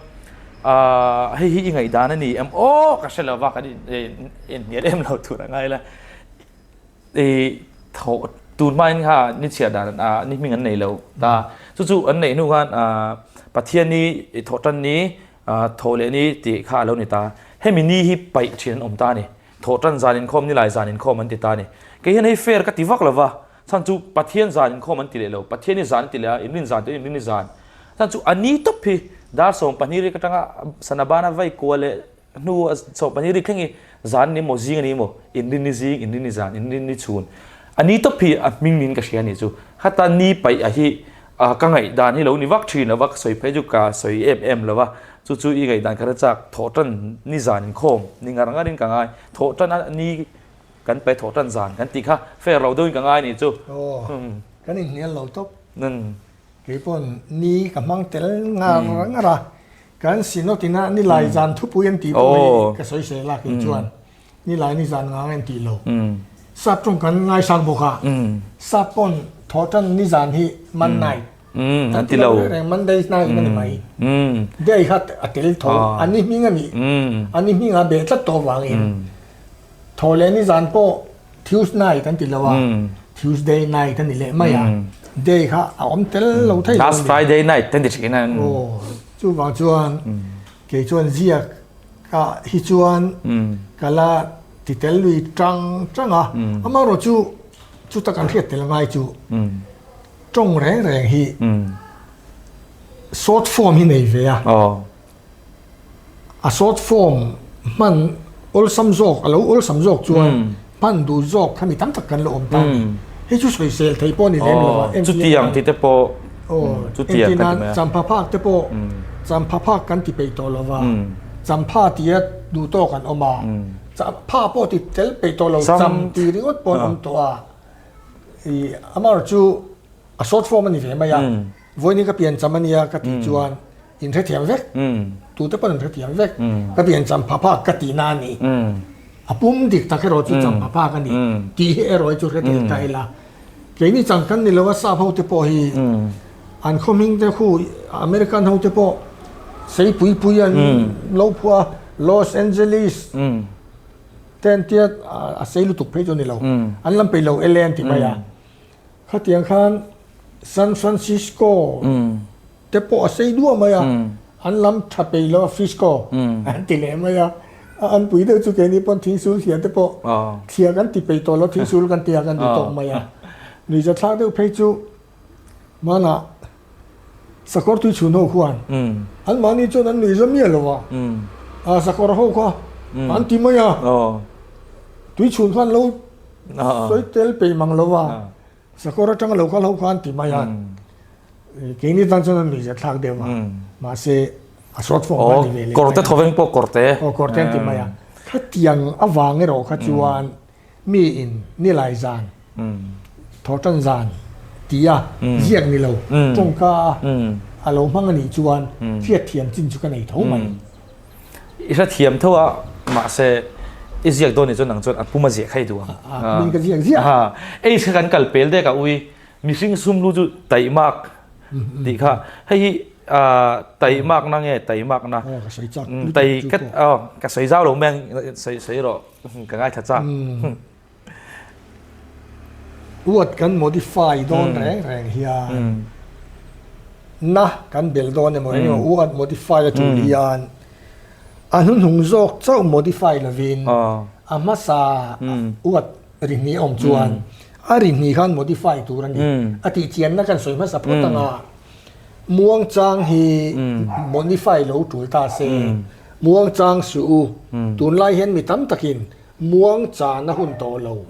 Hei hi i ngaihdan a ni em aw ka hre lo va, kan inhnial em lo tur a ngai la. I tho tun hmain kha ni chhiar dan ni hming an nei lo ta. Chu chu an neih hnu khan Pathian ni thawhtan ni thaw leh ni tih kha a lo ni ta. Hemi ni hi paih thin an awm ta a ni. Thawhtan zan inkhawm ni lai zan inkhawm an ti ta a ni. Kei hian hei fair ka ti vak lo va, chhan chu Pathian zan inkhawm an ti leh lo, Pathian hi zan an ti leh a, inrin zan te inrin ni zan. Chhan chu a ni tawp hi dar 12 rik atanga sana bana vai kual leh hnu a 12 rik thleng hi zan ni maw zing a ni maw, inrin ni zing, inrin ni zan, inrin ni chhun. A ni tawp hi a hming niin ka hria a ni chu. Khata ni paih a hi ka ngaihdan hi lo ni vak thin lo va, ka sawi phei chu ka sawi em em lo va, chu chu i ngaihdan ka hre chak, thawh tan ni zan inkhawm ni ngar ngar in ka ngai, thawh tan a ni kan pe thawh tan zan kan tih kha fair lo deuhin ka ngai ni chu. Aw, kan inhnial lo tawp. Kei pawn ni ka hmang tel ngar ngar a, kan synod ina nilai zan thupui an tih pawh hi ka sawi sel a kei chuan. Nilai ni zan ngang en tih lo. Sap tawng kan ngaisang bawk a. Sap pawn thawhtan ni zan hi Mon night. An ti lo. Reng Monday night a ni mai. Day kha a tel tho. An ni hming a nih. An ni hming a beh tlat tawh avangin. Thaw leh ni zan pawh Tuesday night an ti lo a. Tuesday night a ni leh mai a. Day kha a awm tel lo thei lo. Last Friday night an ti thin a. Chuvang chuan kei chuan ziak Ka hi chuan ka la ti tel lui tang tang a, amaherawh chu chuta kan hriat tel ngai chu tawng reng reng hi short form hi nei ve a, a short form hman awlsam zawk a lo awlsam zawk chuan hman duh zawk kha mi tam tak kan la awm ta a ni. Hei chu sawisel thei pawh a ni lem lo a, chutiang ti te pawh chutiang kan ti mai a. Champha phak te pawh champha phak kan ti peih tawh lo va, champha tia duh tawk an awm a, pha pawh ti tel peih tawh lo, cham ti ringawt pawh an awm tawh a. Ih amaherawhchu chu a short form a ni ve mai a, vawiin ka pian cham a nia ka tih chuan in hrethiam vek, tute pawh an hrethiam vek, ka pian champha phak ka tihna a ni. A pum dik tak erawh chu champha phak a ni tih hi erawh hi chu hre tel ta ila. Keini chang kan ni lo a, sap ho te pawh hi an khaw hming te khu American ho te pawh sei pui pui an lo phuah a, Los Angeles te an tia a sei lutuk phei chu a ni lo, an lam peih lo LA an ti mai a. Khatiang khan San Francisco te pawh a sei duah mai a, an lam tha peih lo a Frisco an ti leh mai a, a an pui deuh chu keini pawn thingsul thliah te pawh thliah kan ti peih tawh lo, thingsul kan ti a kan ti tawk mai a, nuihza thlak deuh phei chu hmanah sakawr tui chhun ho khuan an mahni chuan an nuihza miah lo a, a sakawr ho kha an ti mai a, tui chhun khan lo sawi tel peih mang lo a. Sakawr atanga lo kal ho khan ti mai a, keini tan chuan a nuihzat thlak deuh a, mahse a short form a ni ve leh mai a. Kawrte thawveng pawh kawrte. Aw kawrte an ti mai a. Khatiang avang erawh kha chuan mi in nilai zan, thawhtan zan tia ziak ni lo tawngka a lo hmang a nih chuan hriatthiam chin chu ka nei tho mai. I hrethiam tho a, mahse i ziak dawn nih chuan nang chuan a pum a ziah kha i duh ang. A pum in ka ziak ziah. Ha, ei kha kan kal pel dek a ui, mihring sum lu chu taihmak tih kha, hei hi taihmak na nge taimak na? Aw ka sawi chak. Tai ka aw ka sawi zau lo mai ang sawi sawi rawh ka ngaithla chak. Word kan modify dawn reng reng hian na kan belh dawn emaw eng emaw word modify a tul hian a hnuhnung zawk chauh modify lovin a hmasa word ri hnih a awm chuan a ri hnih khan modify tur a ni. A tih chianna kan sawi hmasa phawt anga muangchang hi modify lo tul ta se muangchang suh u tunlai hian mi tam takin Muang chana hun tawh lo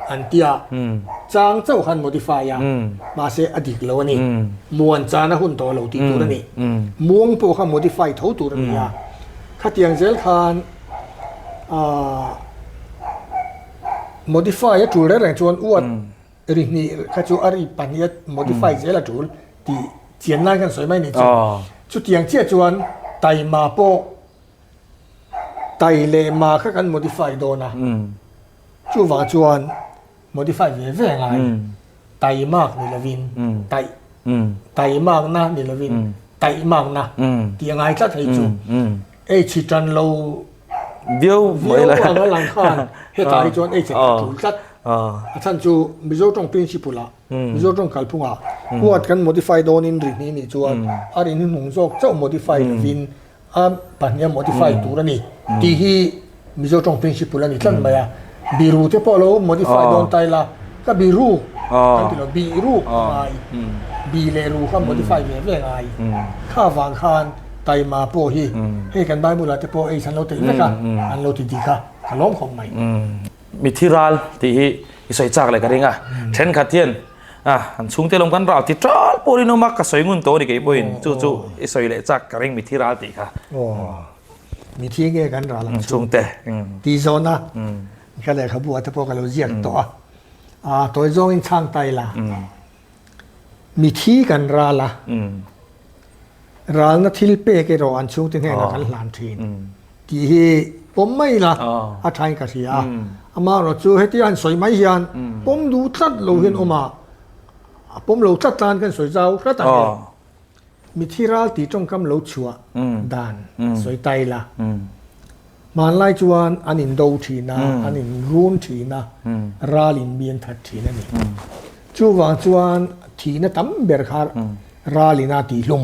an ti a, chang chauh khan modify a, mahse a dik lo a ni. Muan chana hun tawh lo tih tur a ni. Muang pawh kha modify tho tur a ni a. Khatiang zel khan modify a tul reng reng chuan uat ri hnih kha chu a ri pahnih a modify zel a tul tih chian nan khan sawi mai a nih chu. Chutiang chiah chuan taima pawh Tai leh ma kha kan modify dawn a, chuvang chuan modify ve ve ngai, tai mak ni lovin taih, tai makna ni lovin. Taihmakna tih a ngai tlat hei chu. Ei chhi tan lo viau mai la anga lang khan hetah hi chuan ei chhe a tul tlat. A chhan chu Mizo tawng principle ah Mizo tawng kalphung ah huat kan modify dawnin ri hnih nih chuan a ri hnuhnung zawk chauh modify lovin a pahnih a modify tur a ni tih hi Mizo tawng principle a ni tlat mai a. Biru te pawh lo modify dawn ta ila ka biru kan ti lo biru a ngai bi leh ru kha modify ve ve ngai kha vang khan taima pawh hi hei kan Bible ah te pawh ei an lo telh vek a an lo ti dik a ka lawm khawp mai. Mithi ral tih hi i sawi chak leh ka ring a thenkhat hian a an chhungte lawm kan ral ti tal pawh rinawm a ka sawi ngun tawh a ni kei pawhin chu chu i sawi leh chak ka ring mithi ral tih kha. Mithi nge kan ral ang chhungte tih zawhna ka lehkhabu ah te pawh ka lo ziak tawh a, a tawi zawngin chhang ta ila mithi kan ral a, ralna thil pek erawh an chhungte hnenah kan hlan thin tih hi pawm mai ila a thain ka hria a, amaherawh chu hetia han sawi mai hian pawm duh tlat lo hian awm a, a pawm lo tlat tan kan sawi zau hrat ang e. Mithi ral tih tawngkam lo chhuah dan sawi ta ila. Hmanlai chuan an indo thin a, an inrun thin a, ral in mi an that thin a ni. Chuvang chuan thihna tam ber kha ral ina tihlum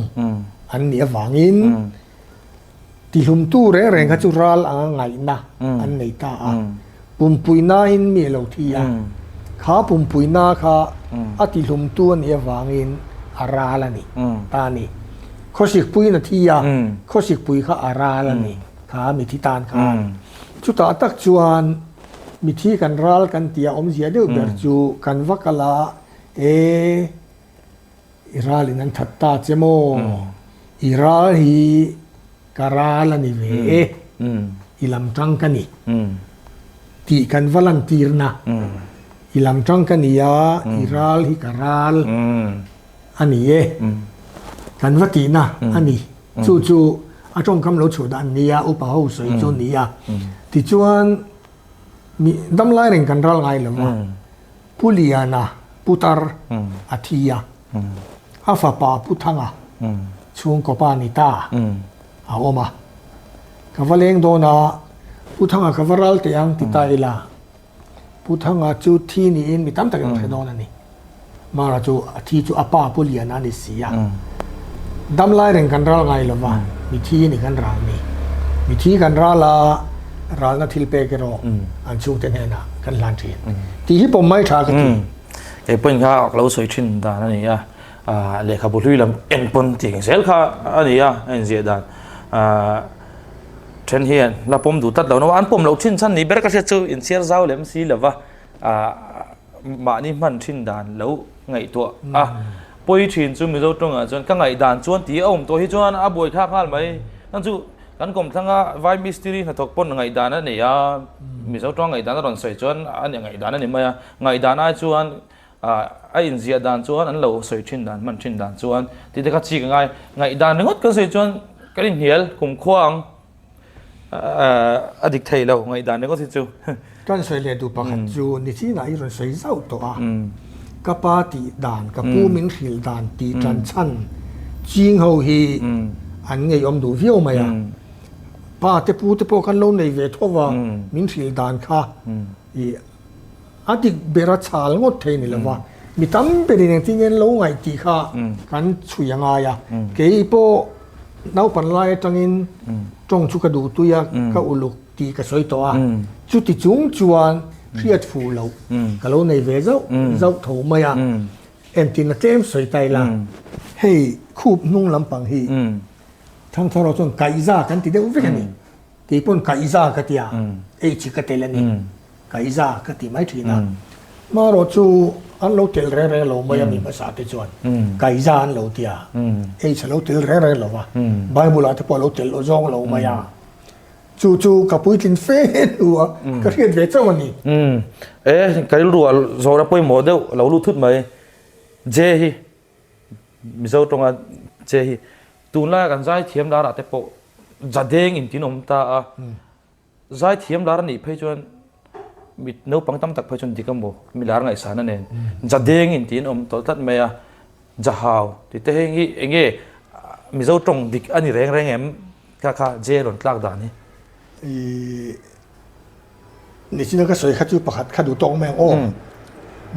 an nih avangin tihlumtu reng reng kha chu ral anga ngaihna an nei ta a. Pumpuinain mi a lo thi a, kha pumpuina kha a tihlumtu a nih avangin a ral a ni ta a ni. Khawsikpuiin a thi a, khawsikpui kha a ral a ni kha mithi tan khan. Chutah tak chuan mithi kan ral kan tih a awmzia deuh ber chu kan va kal a, e i ralin an that ta che maw? I ral hi ka ral a ni ve e, i lam tang ka ni tih kan va lantirna, i lam tang ka ni a, i ral hi ka ral a ni e kan va tihna a ni. Chu chu a tawngkam lo chhuah dan nia, upa ho sawi chu nia. Tichuan mi damlai reng kan ral ngai lo va. Pu Liana putar a thi a, a fapa Pu Thanga chhungkaw pa ni ta a awm a. Ka va leng dawn a, Pu Thanga ka va ral teh ang ti ta ila, Pu Thanga chu thi niin mi tam takin a hre dawn a ni. Mara chu a thi chu a pa Pu Liana a ni si a. Damlai reng kan ral ngai lo va, mithi ni kan ral ni. Mithi kan ral a, ralna thil pek erawh an chhungte hnenah kan hlan thin. Tih hi pawm mai tha ka ti. Kei pawhin kha ka lo sawi thin dan a ni a, lehkhabu hlui lam en pawn tih zel kha a ni a, a inziah dan. Then hian la pawm duh tlat lo na, an pawm loh thin chhan ni ber ka hriat chu inchhiar zau lem si lo va. Mahni hman thin dan lo ngaihtuah a, pawi thin chu Mizo tawngah chuan ka ngaihdan chuan tih a awm tawh hi chuan a buai thlak nghal mai. Chuan chu kan kawmthlanga vai mistiri hnathawk pawn ngaihdan a nei a, Mizo tawng ngaihdan a rawn sawi chuan a ngaihdan a ni mai a, ngaihdan ai chuan a inziah dan chuan an lo sawi thin dan hman thin dan chuan tih te kha chi ka ngai. Ngaihdan ringawt kan sawi chuan kan inhnial kumkhua ang. A dik thei lo ngaihdan ringawt hi chu. Kan sawi leh duh pakhat chu nichinah i rawn sawi zauh tawh a, ka pa tih dan, ka pu min hrilh dan tih tan chhan ching ho hi an ngeiawm duh viau mai a. Pa te pu te pawh kan lo nei ve tho va, min hrilh dan kha i A dik ber a chhal ngawt thei ni lova, mi tam berin engtin nge an lo ngaih tih kha kan chhui a ngai a. Kei pawh naupan lai atangin tawng chu ka duh tui a, ka uluk tih ka sawi tawh a. Chuti chung chuan hriat fuh loh ka lo nei ve zauh zauh tho mai a. Entin a tlem sawi ta ila, hei khup hnung lampang hi thangthar ho chuan kaihza kan ti deuh vek a ni. Kei pawn kaihza ka ti a, ei chi ka tel a ni. Kaihza ka ti mai thin a. Hmarawh chu an lo tel reng reng lo mai a mi hmasa te chuan kaihza an lo ti a, ei chi a lo tel reng reng lo va, Bible ah te pawh a lo tel lo zawng lo mai a. Chu chu ka puitlin fe hnu a ka hriat ve chauh a ni. E, ka rilru ah zawhna pawimawh deuh lo lut thut mai. J hi Mizo tawnga J hi tunlaia kan zaithiam larah te pawh Jadeng in tin awm ta a, zaithiam lar a nih phei chuan mi naupang tam tak phei chuan dik a maw mi lar ngaihsan a nen Jadeng in tin awm tawh tlat mai a, Jahau tih te heng hi eng nge. Mizo tawng dik a ni reng reng em? Kha kha J rawn tlak dan hi. I Nichina ka sawi kha chu pakhat kha duh tawk mai ang aw.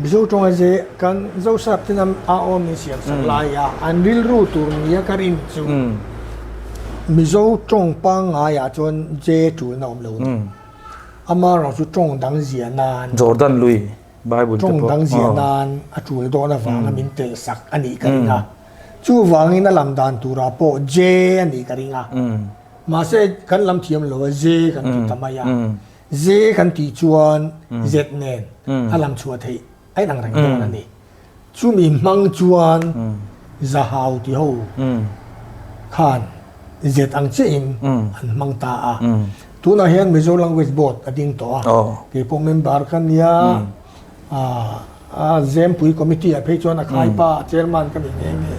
Mizo tawnga ze kan Zosap ten a aw min siam sak lai a, an rilru tur nia ka rin chu Mizo tawng pangngaiah chuan je tulna awm lo ni. Amaherawh chu tawng dang zia nan Jordan lui Bible te tawng pawh dang zia nan a tul dawn avanga min telh sak a nih ka ring a. Chuvangin a lam dan turah pawh je a nih ka ring a. Mahse, kan lam thiam lo a, ze kan ti ta mai a. Ze kan tih chuan zet nen a lam chhuah theih a inang reng dawn a ni. Chumi hmang chuan zahau ti ho khan zet ang chiahin an hmang ta a. Tunah hian Mizo Language Board a ding tawh a, kei pawh member ka nia. A Zempui Committee ah phei chuan a khaipa chairman ka ni nghe nghe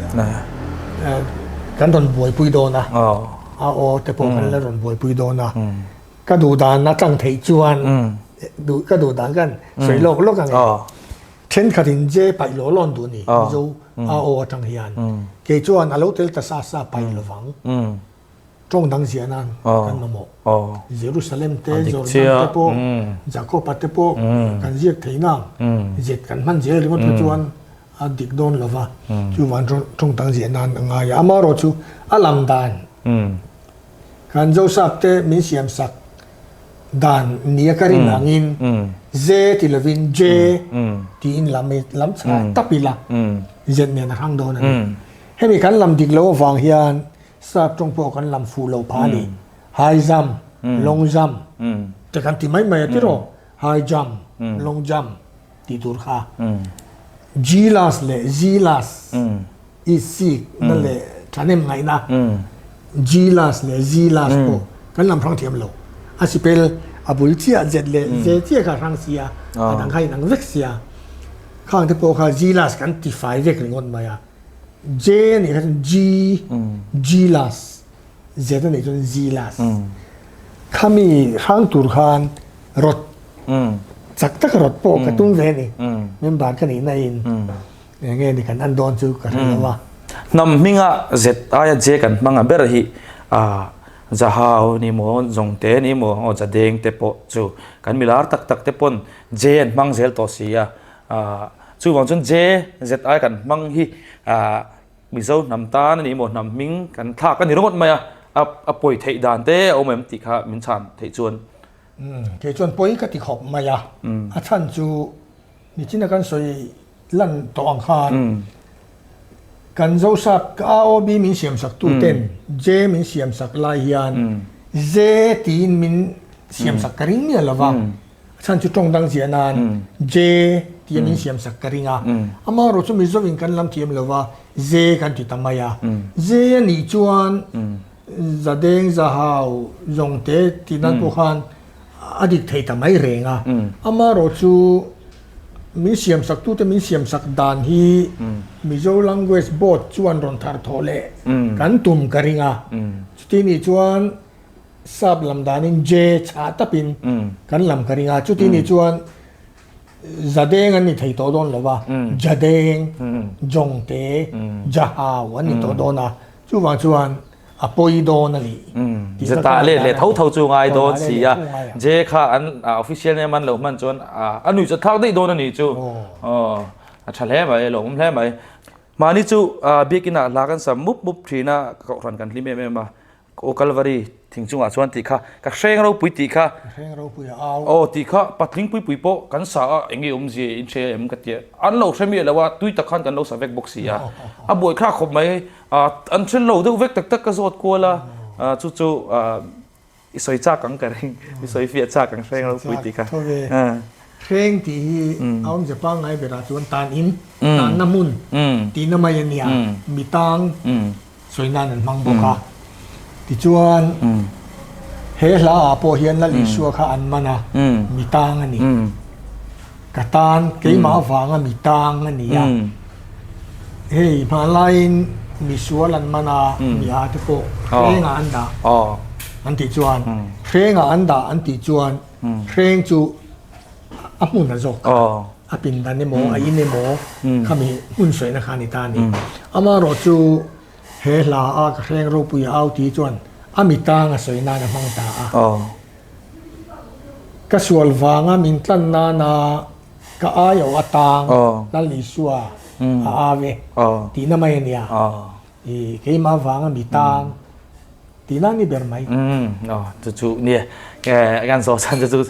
a, kan rawn buaipui dawn a, a aw te pawh kan la rawn buaipui dawn a, ka duh dan a tlang theih chuan ka duh dan khan sawi lawk lawk ang e. Thenkhat in je paih law lawn duh a ni Mizo a aw atang hian kei chuan a lo tel ta sa sa paih lovang. Tawng dang ziah nan kan mamawh. Jerusalem te, Jordan te pawh, Jacob-a te pawh kan ziak thei nang. Zet kan hman zel ringawt kha chuan a dik dawn lo va, chuvang tawng dang ziah nan a ngai a. Amaherawh chu a lam dan kan Joseph te min siam sak dan nia ka rin angin Ze ti lovin Je tiin lam lam chhah tap ila zet nen a hrang dawn a ni. Hemi kan lam dik lo avang hian Sap tawng pawh kan lam fuh lo phah a ni. High jump, long jump te kan ti mai mai a tiraw? High jump, long jump tih tur kha. G-las leh Z-las i sik na leh thahnem ngaihna G-las leh Z-las pawh kan lam hrang thiam lo. A sipel a bul chiah Z leh Z chiah kha a hrang sia, a dang kha inang vek sia. Khang te pawh kha G-las kan ti fai vek ringawt mai a. J a nih kha chuan G, G las, Z a nih chuan Z las. Khami hrang tur khan rawt chak taka rawt pawh ka tum ve a ni. Member ka nih na in eng nge ni kan an dawn chu ka hre lo a. Hnam hminga Z aia J kan hmang a ber hi Zahau ni maw, Zawngte ni maw, aw Zadeng te pawh chu kan milar tak tak te pawn J an hmang zel tawh si a. Chuvang chuan JZI kan hmang hi Mizo hnam tan a ni emaw hnam hming kan thlak a ni ringawt mai a, a pawi theih dan te a awm em tih kha min chhan theih chuan. Kei chuan pawi ka ti khawp mai a, a chhan chu nichina kan sawi lan tawh ang khan kan Zosap ka AOB min siam sak tu ten J min siam sak lai hian J tiin min siam sak ka ring miah lo va. A chhan chu tawng dang ziah nan J tia min siam sak ka ring a. Amaherawh chu Mizo in kan lam thiam lo va, J kan ti ta mai a. J a nih chuan Zadeng, Zahau, Zawngte tih nan pawh khan a dik thei ta mai reng a. Amaherawh chu min siam sak tute min siam sak dan hi Mizo Language Board chuan rawn thar thawh leh kan tum ka ring a. Chuti nih chuan Sap lam danin J chhah tapin kan lam ka ring a, chuti nih chuan Zadeng an ni thei tawh dawn lo va, Jadeng, Jawngte, Jahau an ni tawh dawn a, chuvang chuan a pawi dawn a nih. Zetah let leh tho tho chu ngai dawn si a, J kha an official name an lo hman chuan a nuih chu thlak daih dawn a nih chu. A tha hle mai, a lawmawm hle mai. Mahni chu biakin ah hla kan sam mup mup thin a, kohhran kan hlim em em a, Aw Kalvari thing chungah chuan tih kha ka hreng ropui tih kha. Ka hreng ropui a au. Aw tih kha patling pui pui pawh kan sa a eng nge awmzia in hre em ka tia an lo hre miah lo a tui tak khan kan lo sa vek bawk si a a buai thlak khawp mai an hre lo deuh vek tak tak ka zawt kual a chu chu i sawi chak ang ka ring i sawi fiah chak ang hreng ropui tih kha. Hreng tih hi a awmzia pangngai berah chuan tan in tanna hmun tihna mai a nia mi tang Sawi nan an hmang bawk a. Tichuan, he hla ah pawh hian Lal Isua kha an man a, mi tang a ni. Ka tan, keimah avanga mi tang a ni a. Hei, hmanlaiin mi sual an man a, mi a te pawh hrengah an dah an tih chuan, hrengah an dah an tih chuan hreng chu a hmun a zawk kha, a pindan emaw, a in emaw khami hmun sawina kha a ni ta a ni. Amaherawhchu. He hla a ka hreng ropui a au tih chuan a mi tang a sawi nan a hmang ta a. Ka sual vanga min tlan nana ka aiawh a tang Lal Isua a au e tihna mai a nia. I keimah vanga mi tang tihna a ni ber mai. Chu chu nia kan zawh chhan chu chu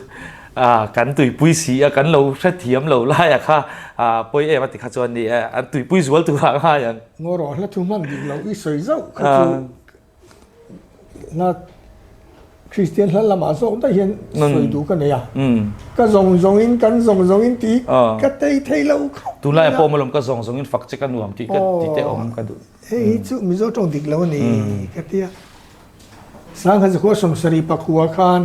kan tuipui si a kan lo hrethiam lo lai a kha pawi em a ti kha chuan ni e an tuipui zual tur ah ngai ang. Ngaw rawh hla thu hman dik loh i sawi zauh kha chu hla Kristian hla lamah zawk daih hian sawi duh ka nei a. Ka zawng zawngin kan zawng zawngin tih ka tei thei lo khawp mai a. Tunlai pawh awm alawm ka zawng zawngin fak che ka nuam tih ka ti te awm ka duh. Hei hi chu Mizo tawng dik lo a ni ka ti a. Sangha Zakhua 70 pakhua khan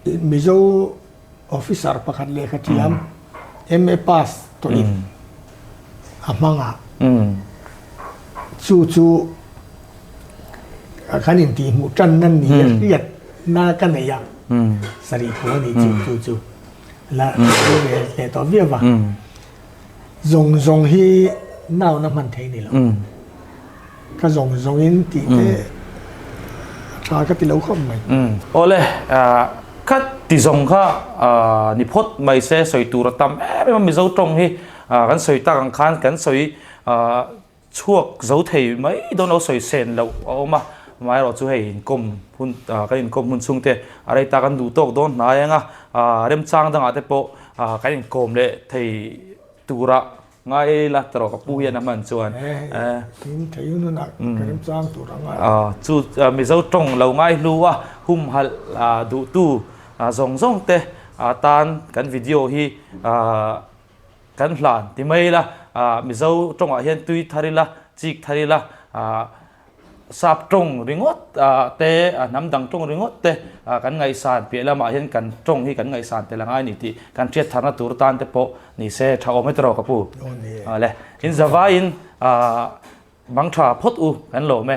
Mizo Officer pakhat lehkha thiam MA pass tawhin a hmang a, chu chu kan intihhmuh tanna ni a hriatna ka nei a, sarih phu a nih chu chu chu la lo ve leh tawh viau va, zawng zawng hi noun a hman thei ni lo. Ka zawng zawngin tih te a tha ka ti lo khawp mai. Awle, ka ti zawng kha ni phawt mai se sawi tur a tam em em a, Mizo tawng hi kan sawi tak ang khan kan sawi chhuak zo thei mai dawn lo sawi sen loh a awm a, amaherawh chu hei inkawm hun kan inkawm hun chhung te a rei ta kan duh tawk dawn hnai ang a, remchang dangah te pawh kan inkawm leh thei tura Ngai la tawrh ka pu hian a hman chuan. Thim thei nunah ka remchang tur a ngai. Chu Mizo tawng lo ngai hlu a humhalh duhtu zawng zawng te tan kan video hi kan hlan ti mai ila. Mizo tawngah hian tui thar ila, chik thar ila. Sap tawng ringawt te, hnam dang tawng ringawt te kan ngaihsan piah lamah hian kan tawng hi kan ngaihsan tel a ngai a ni tih kan hriat tharna tur tan te pawh ni se tha awm e tawrh ka pu. Le, in zavaiin bang tha phawt u kan lawm e.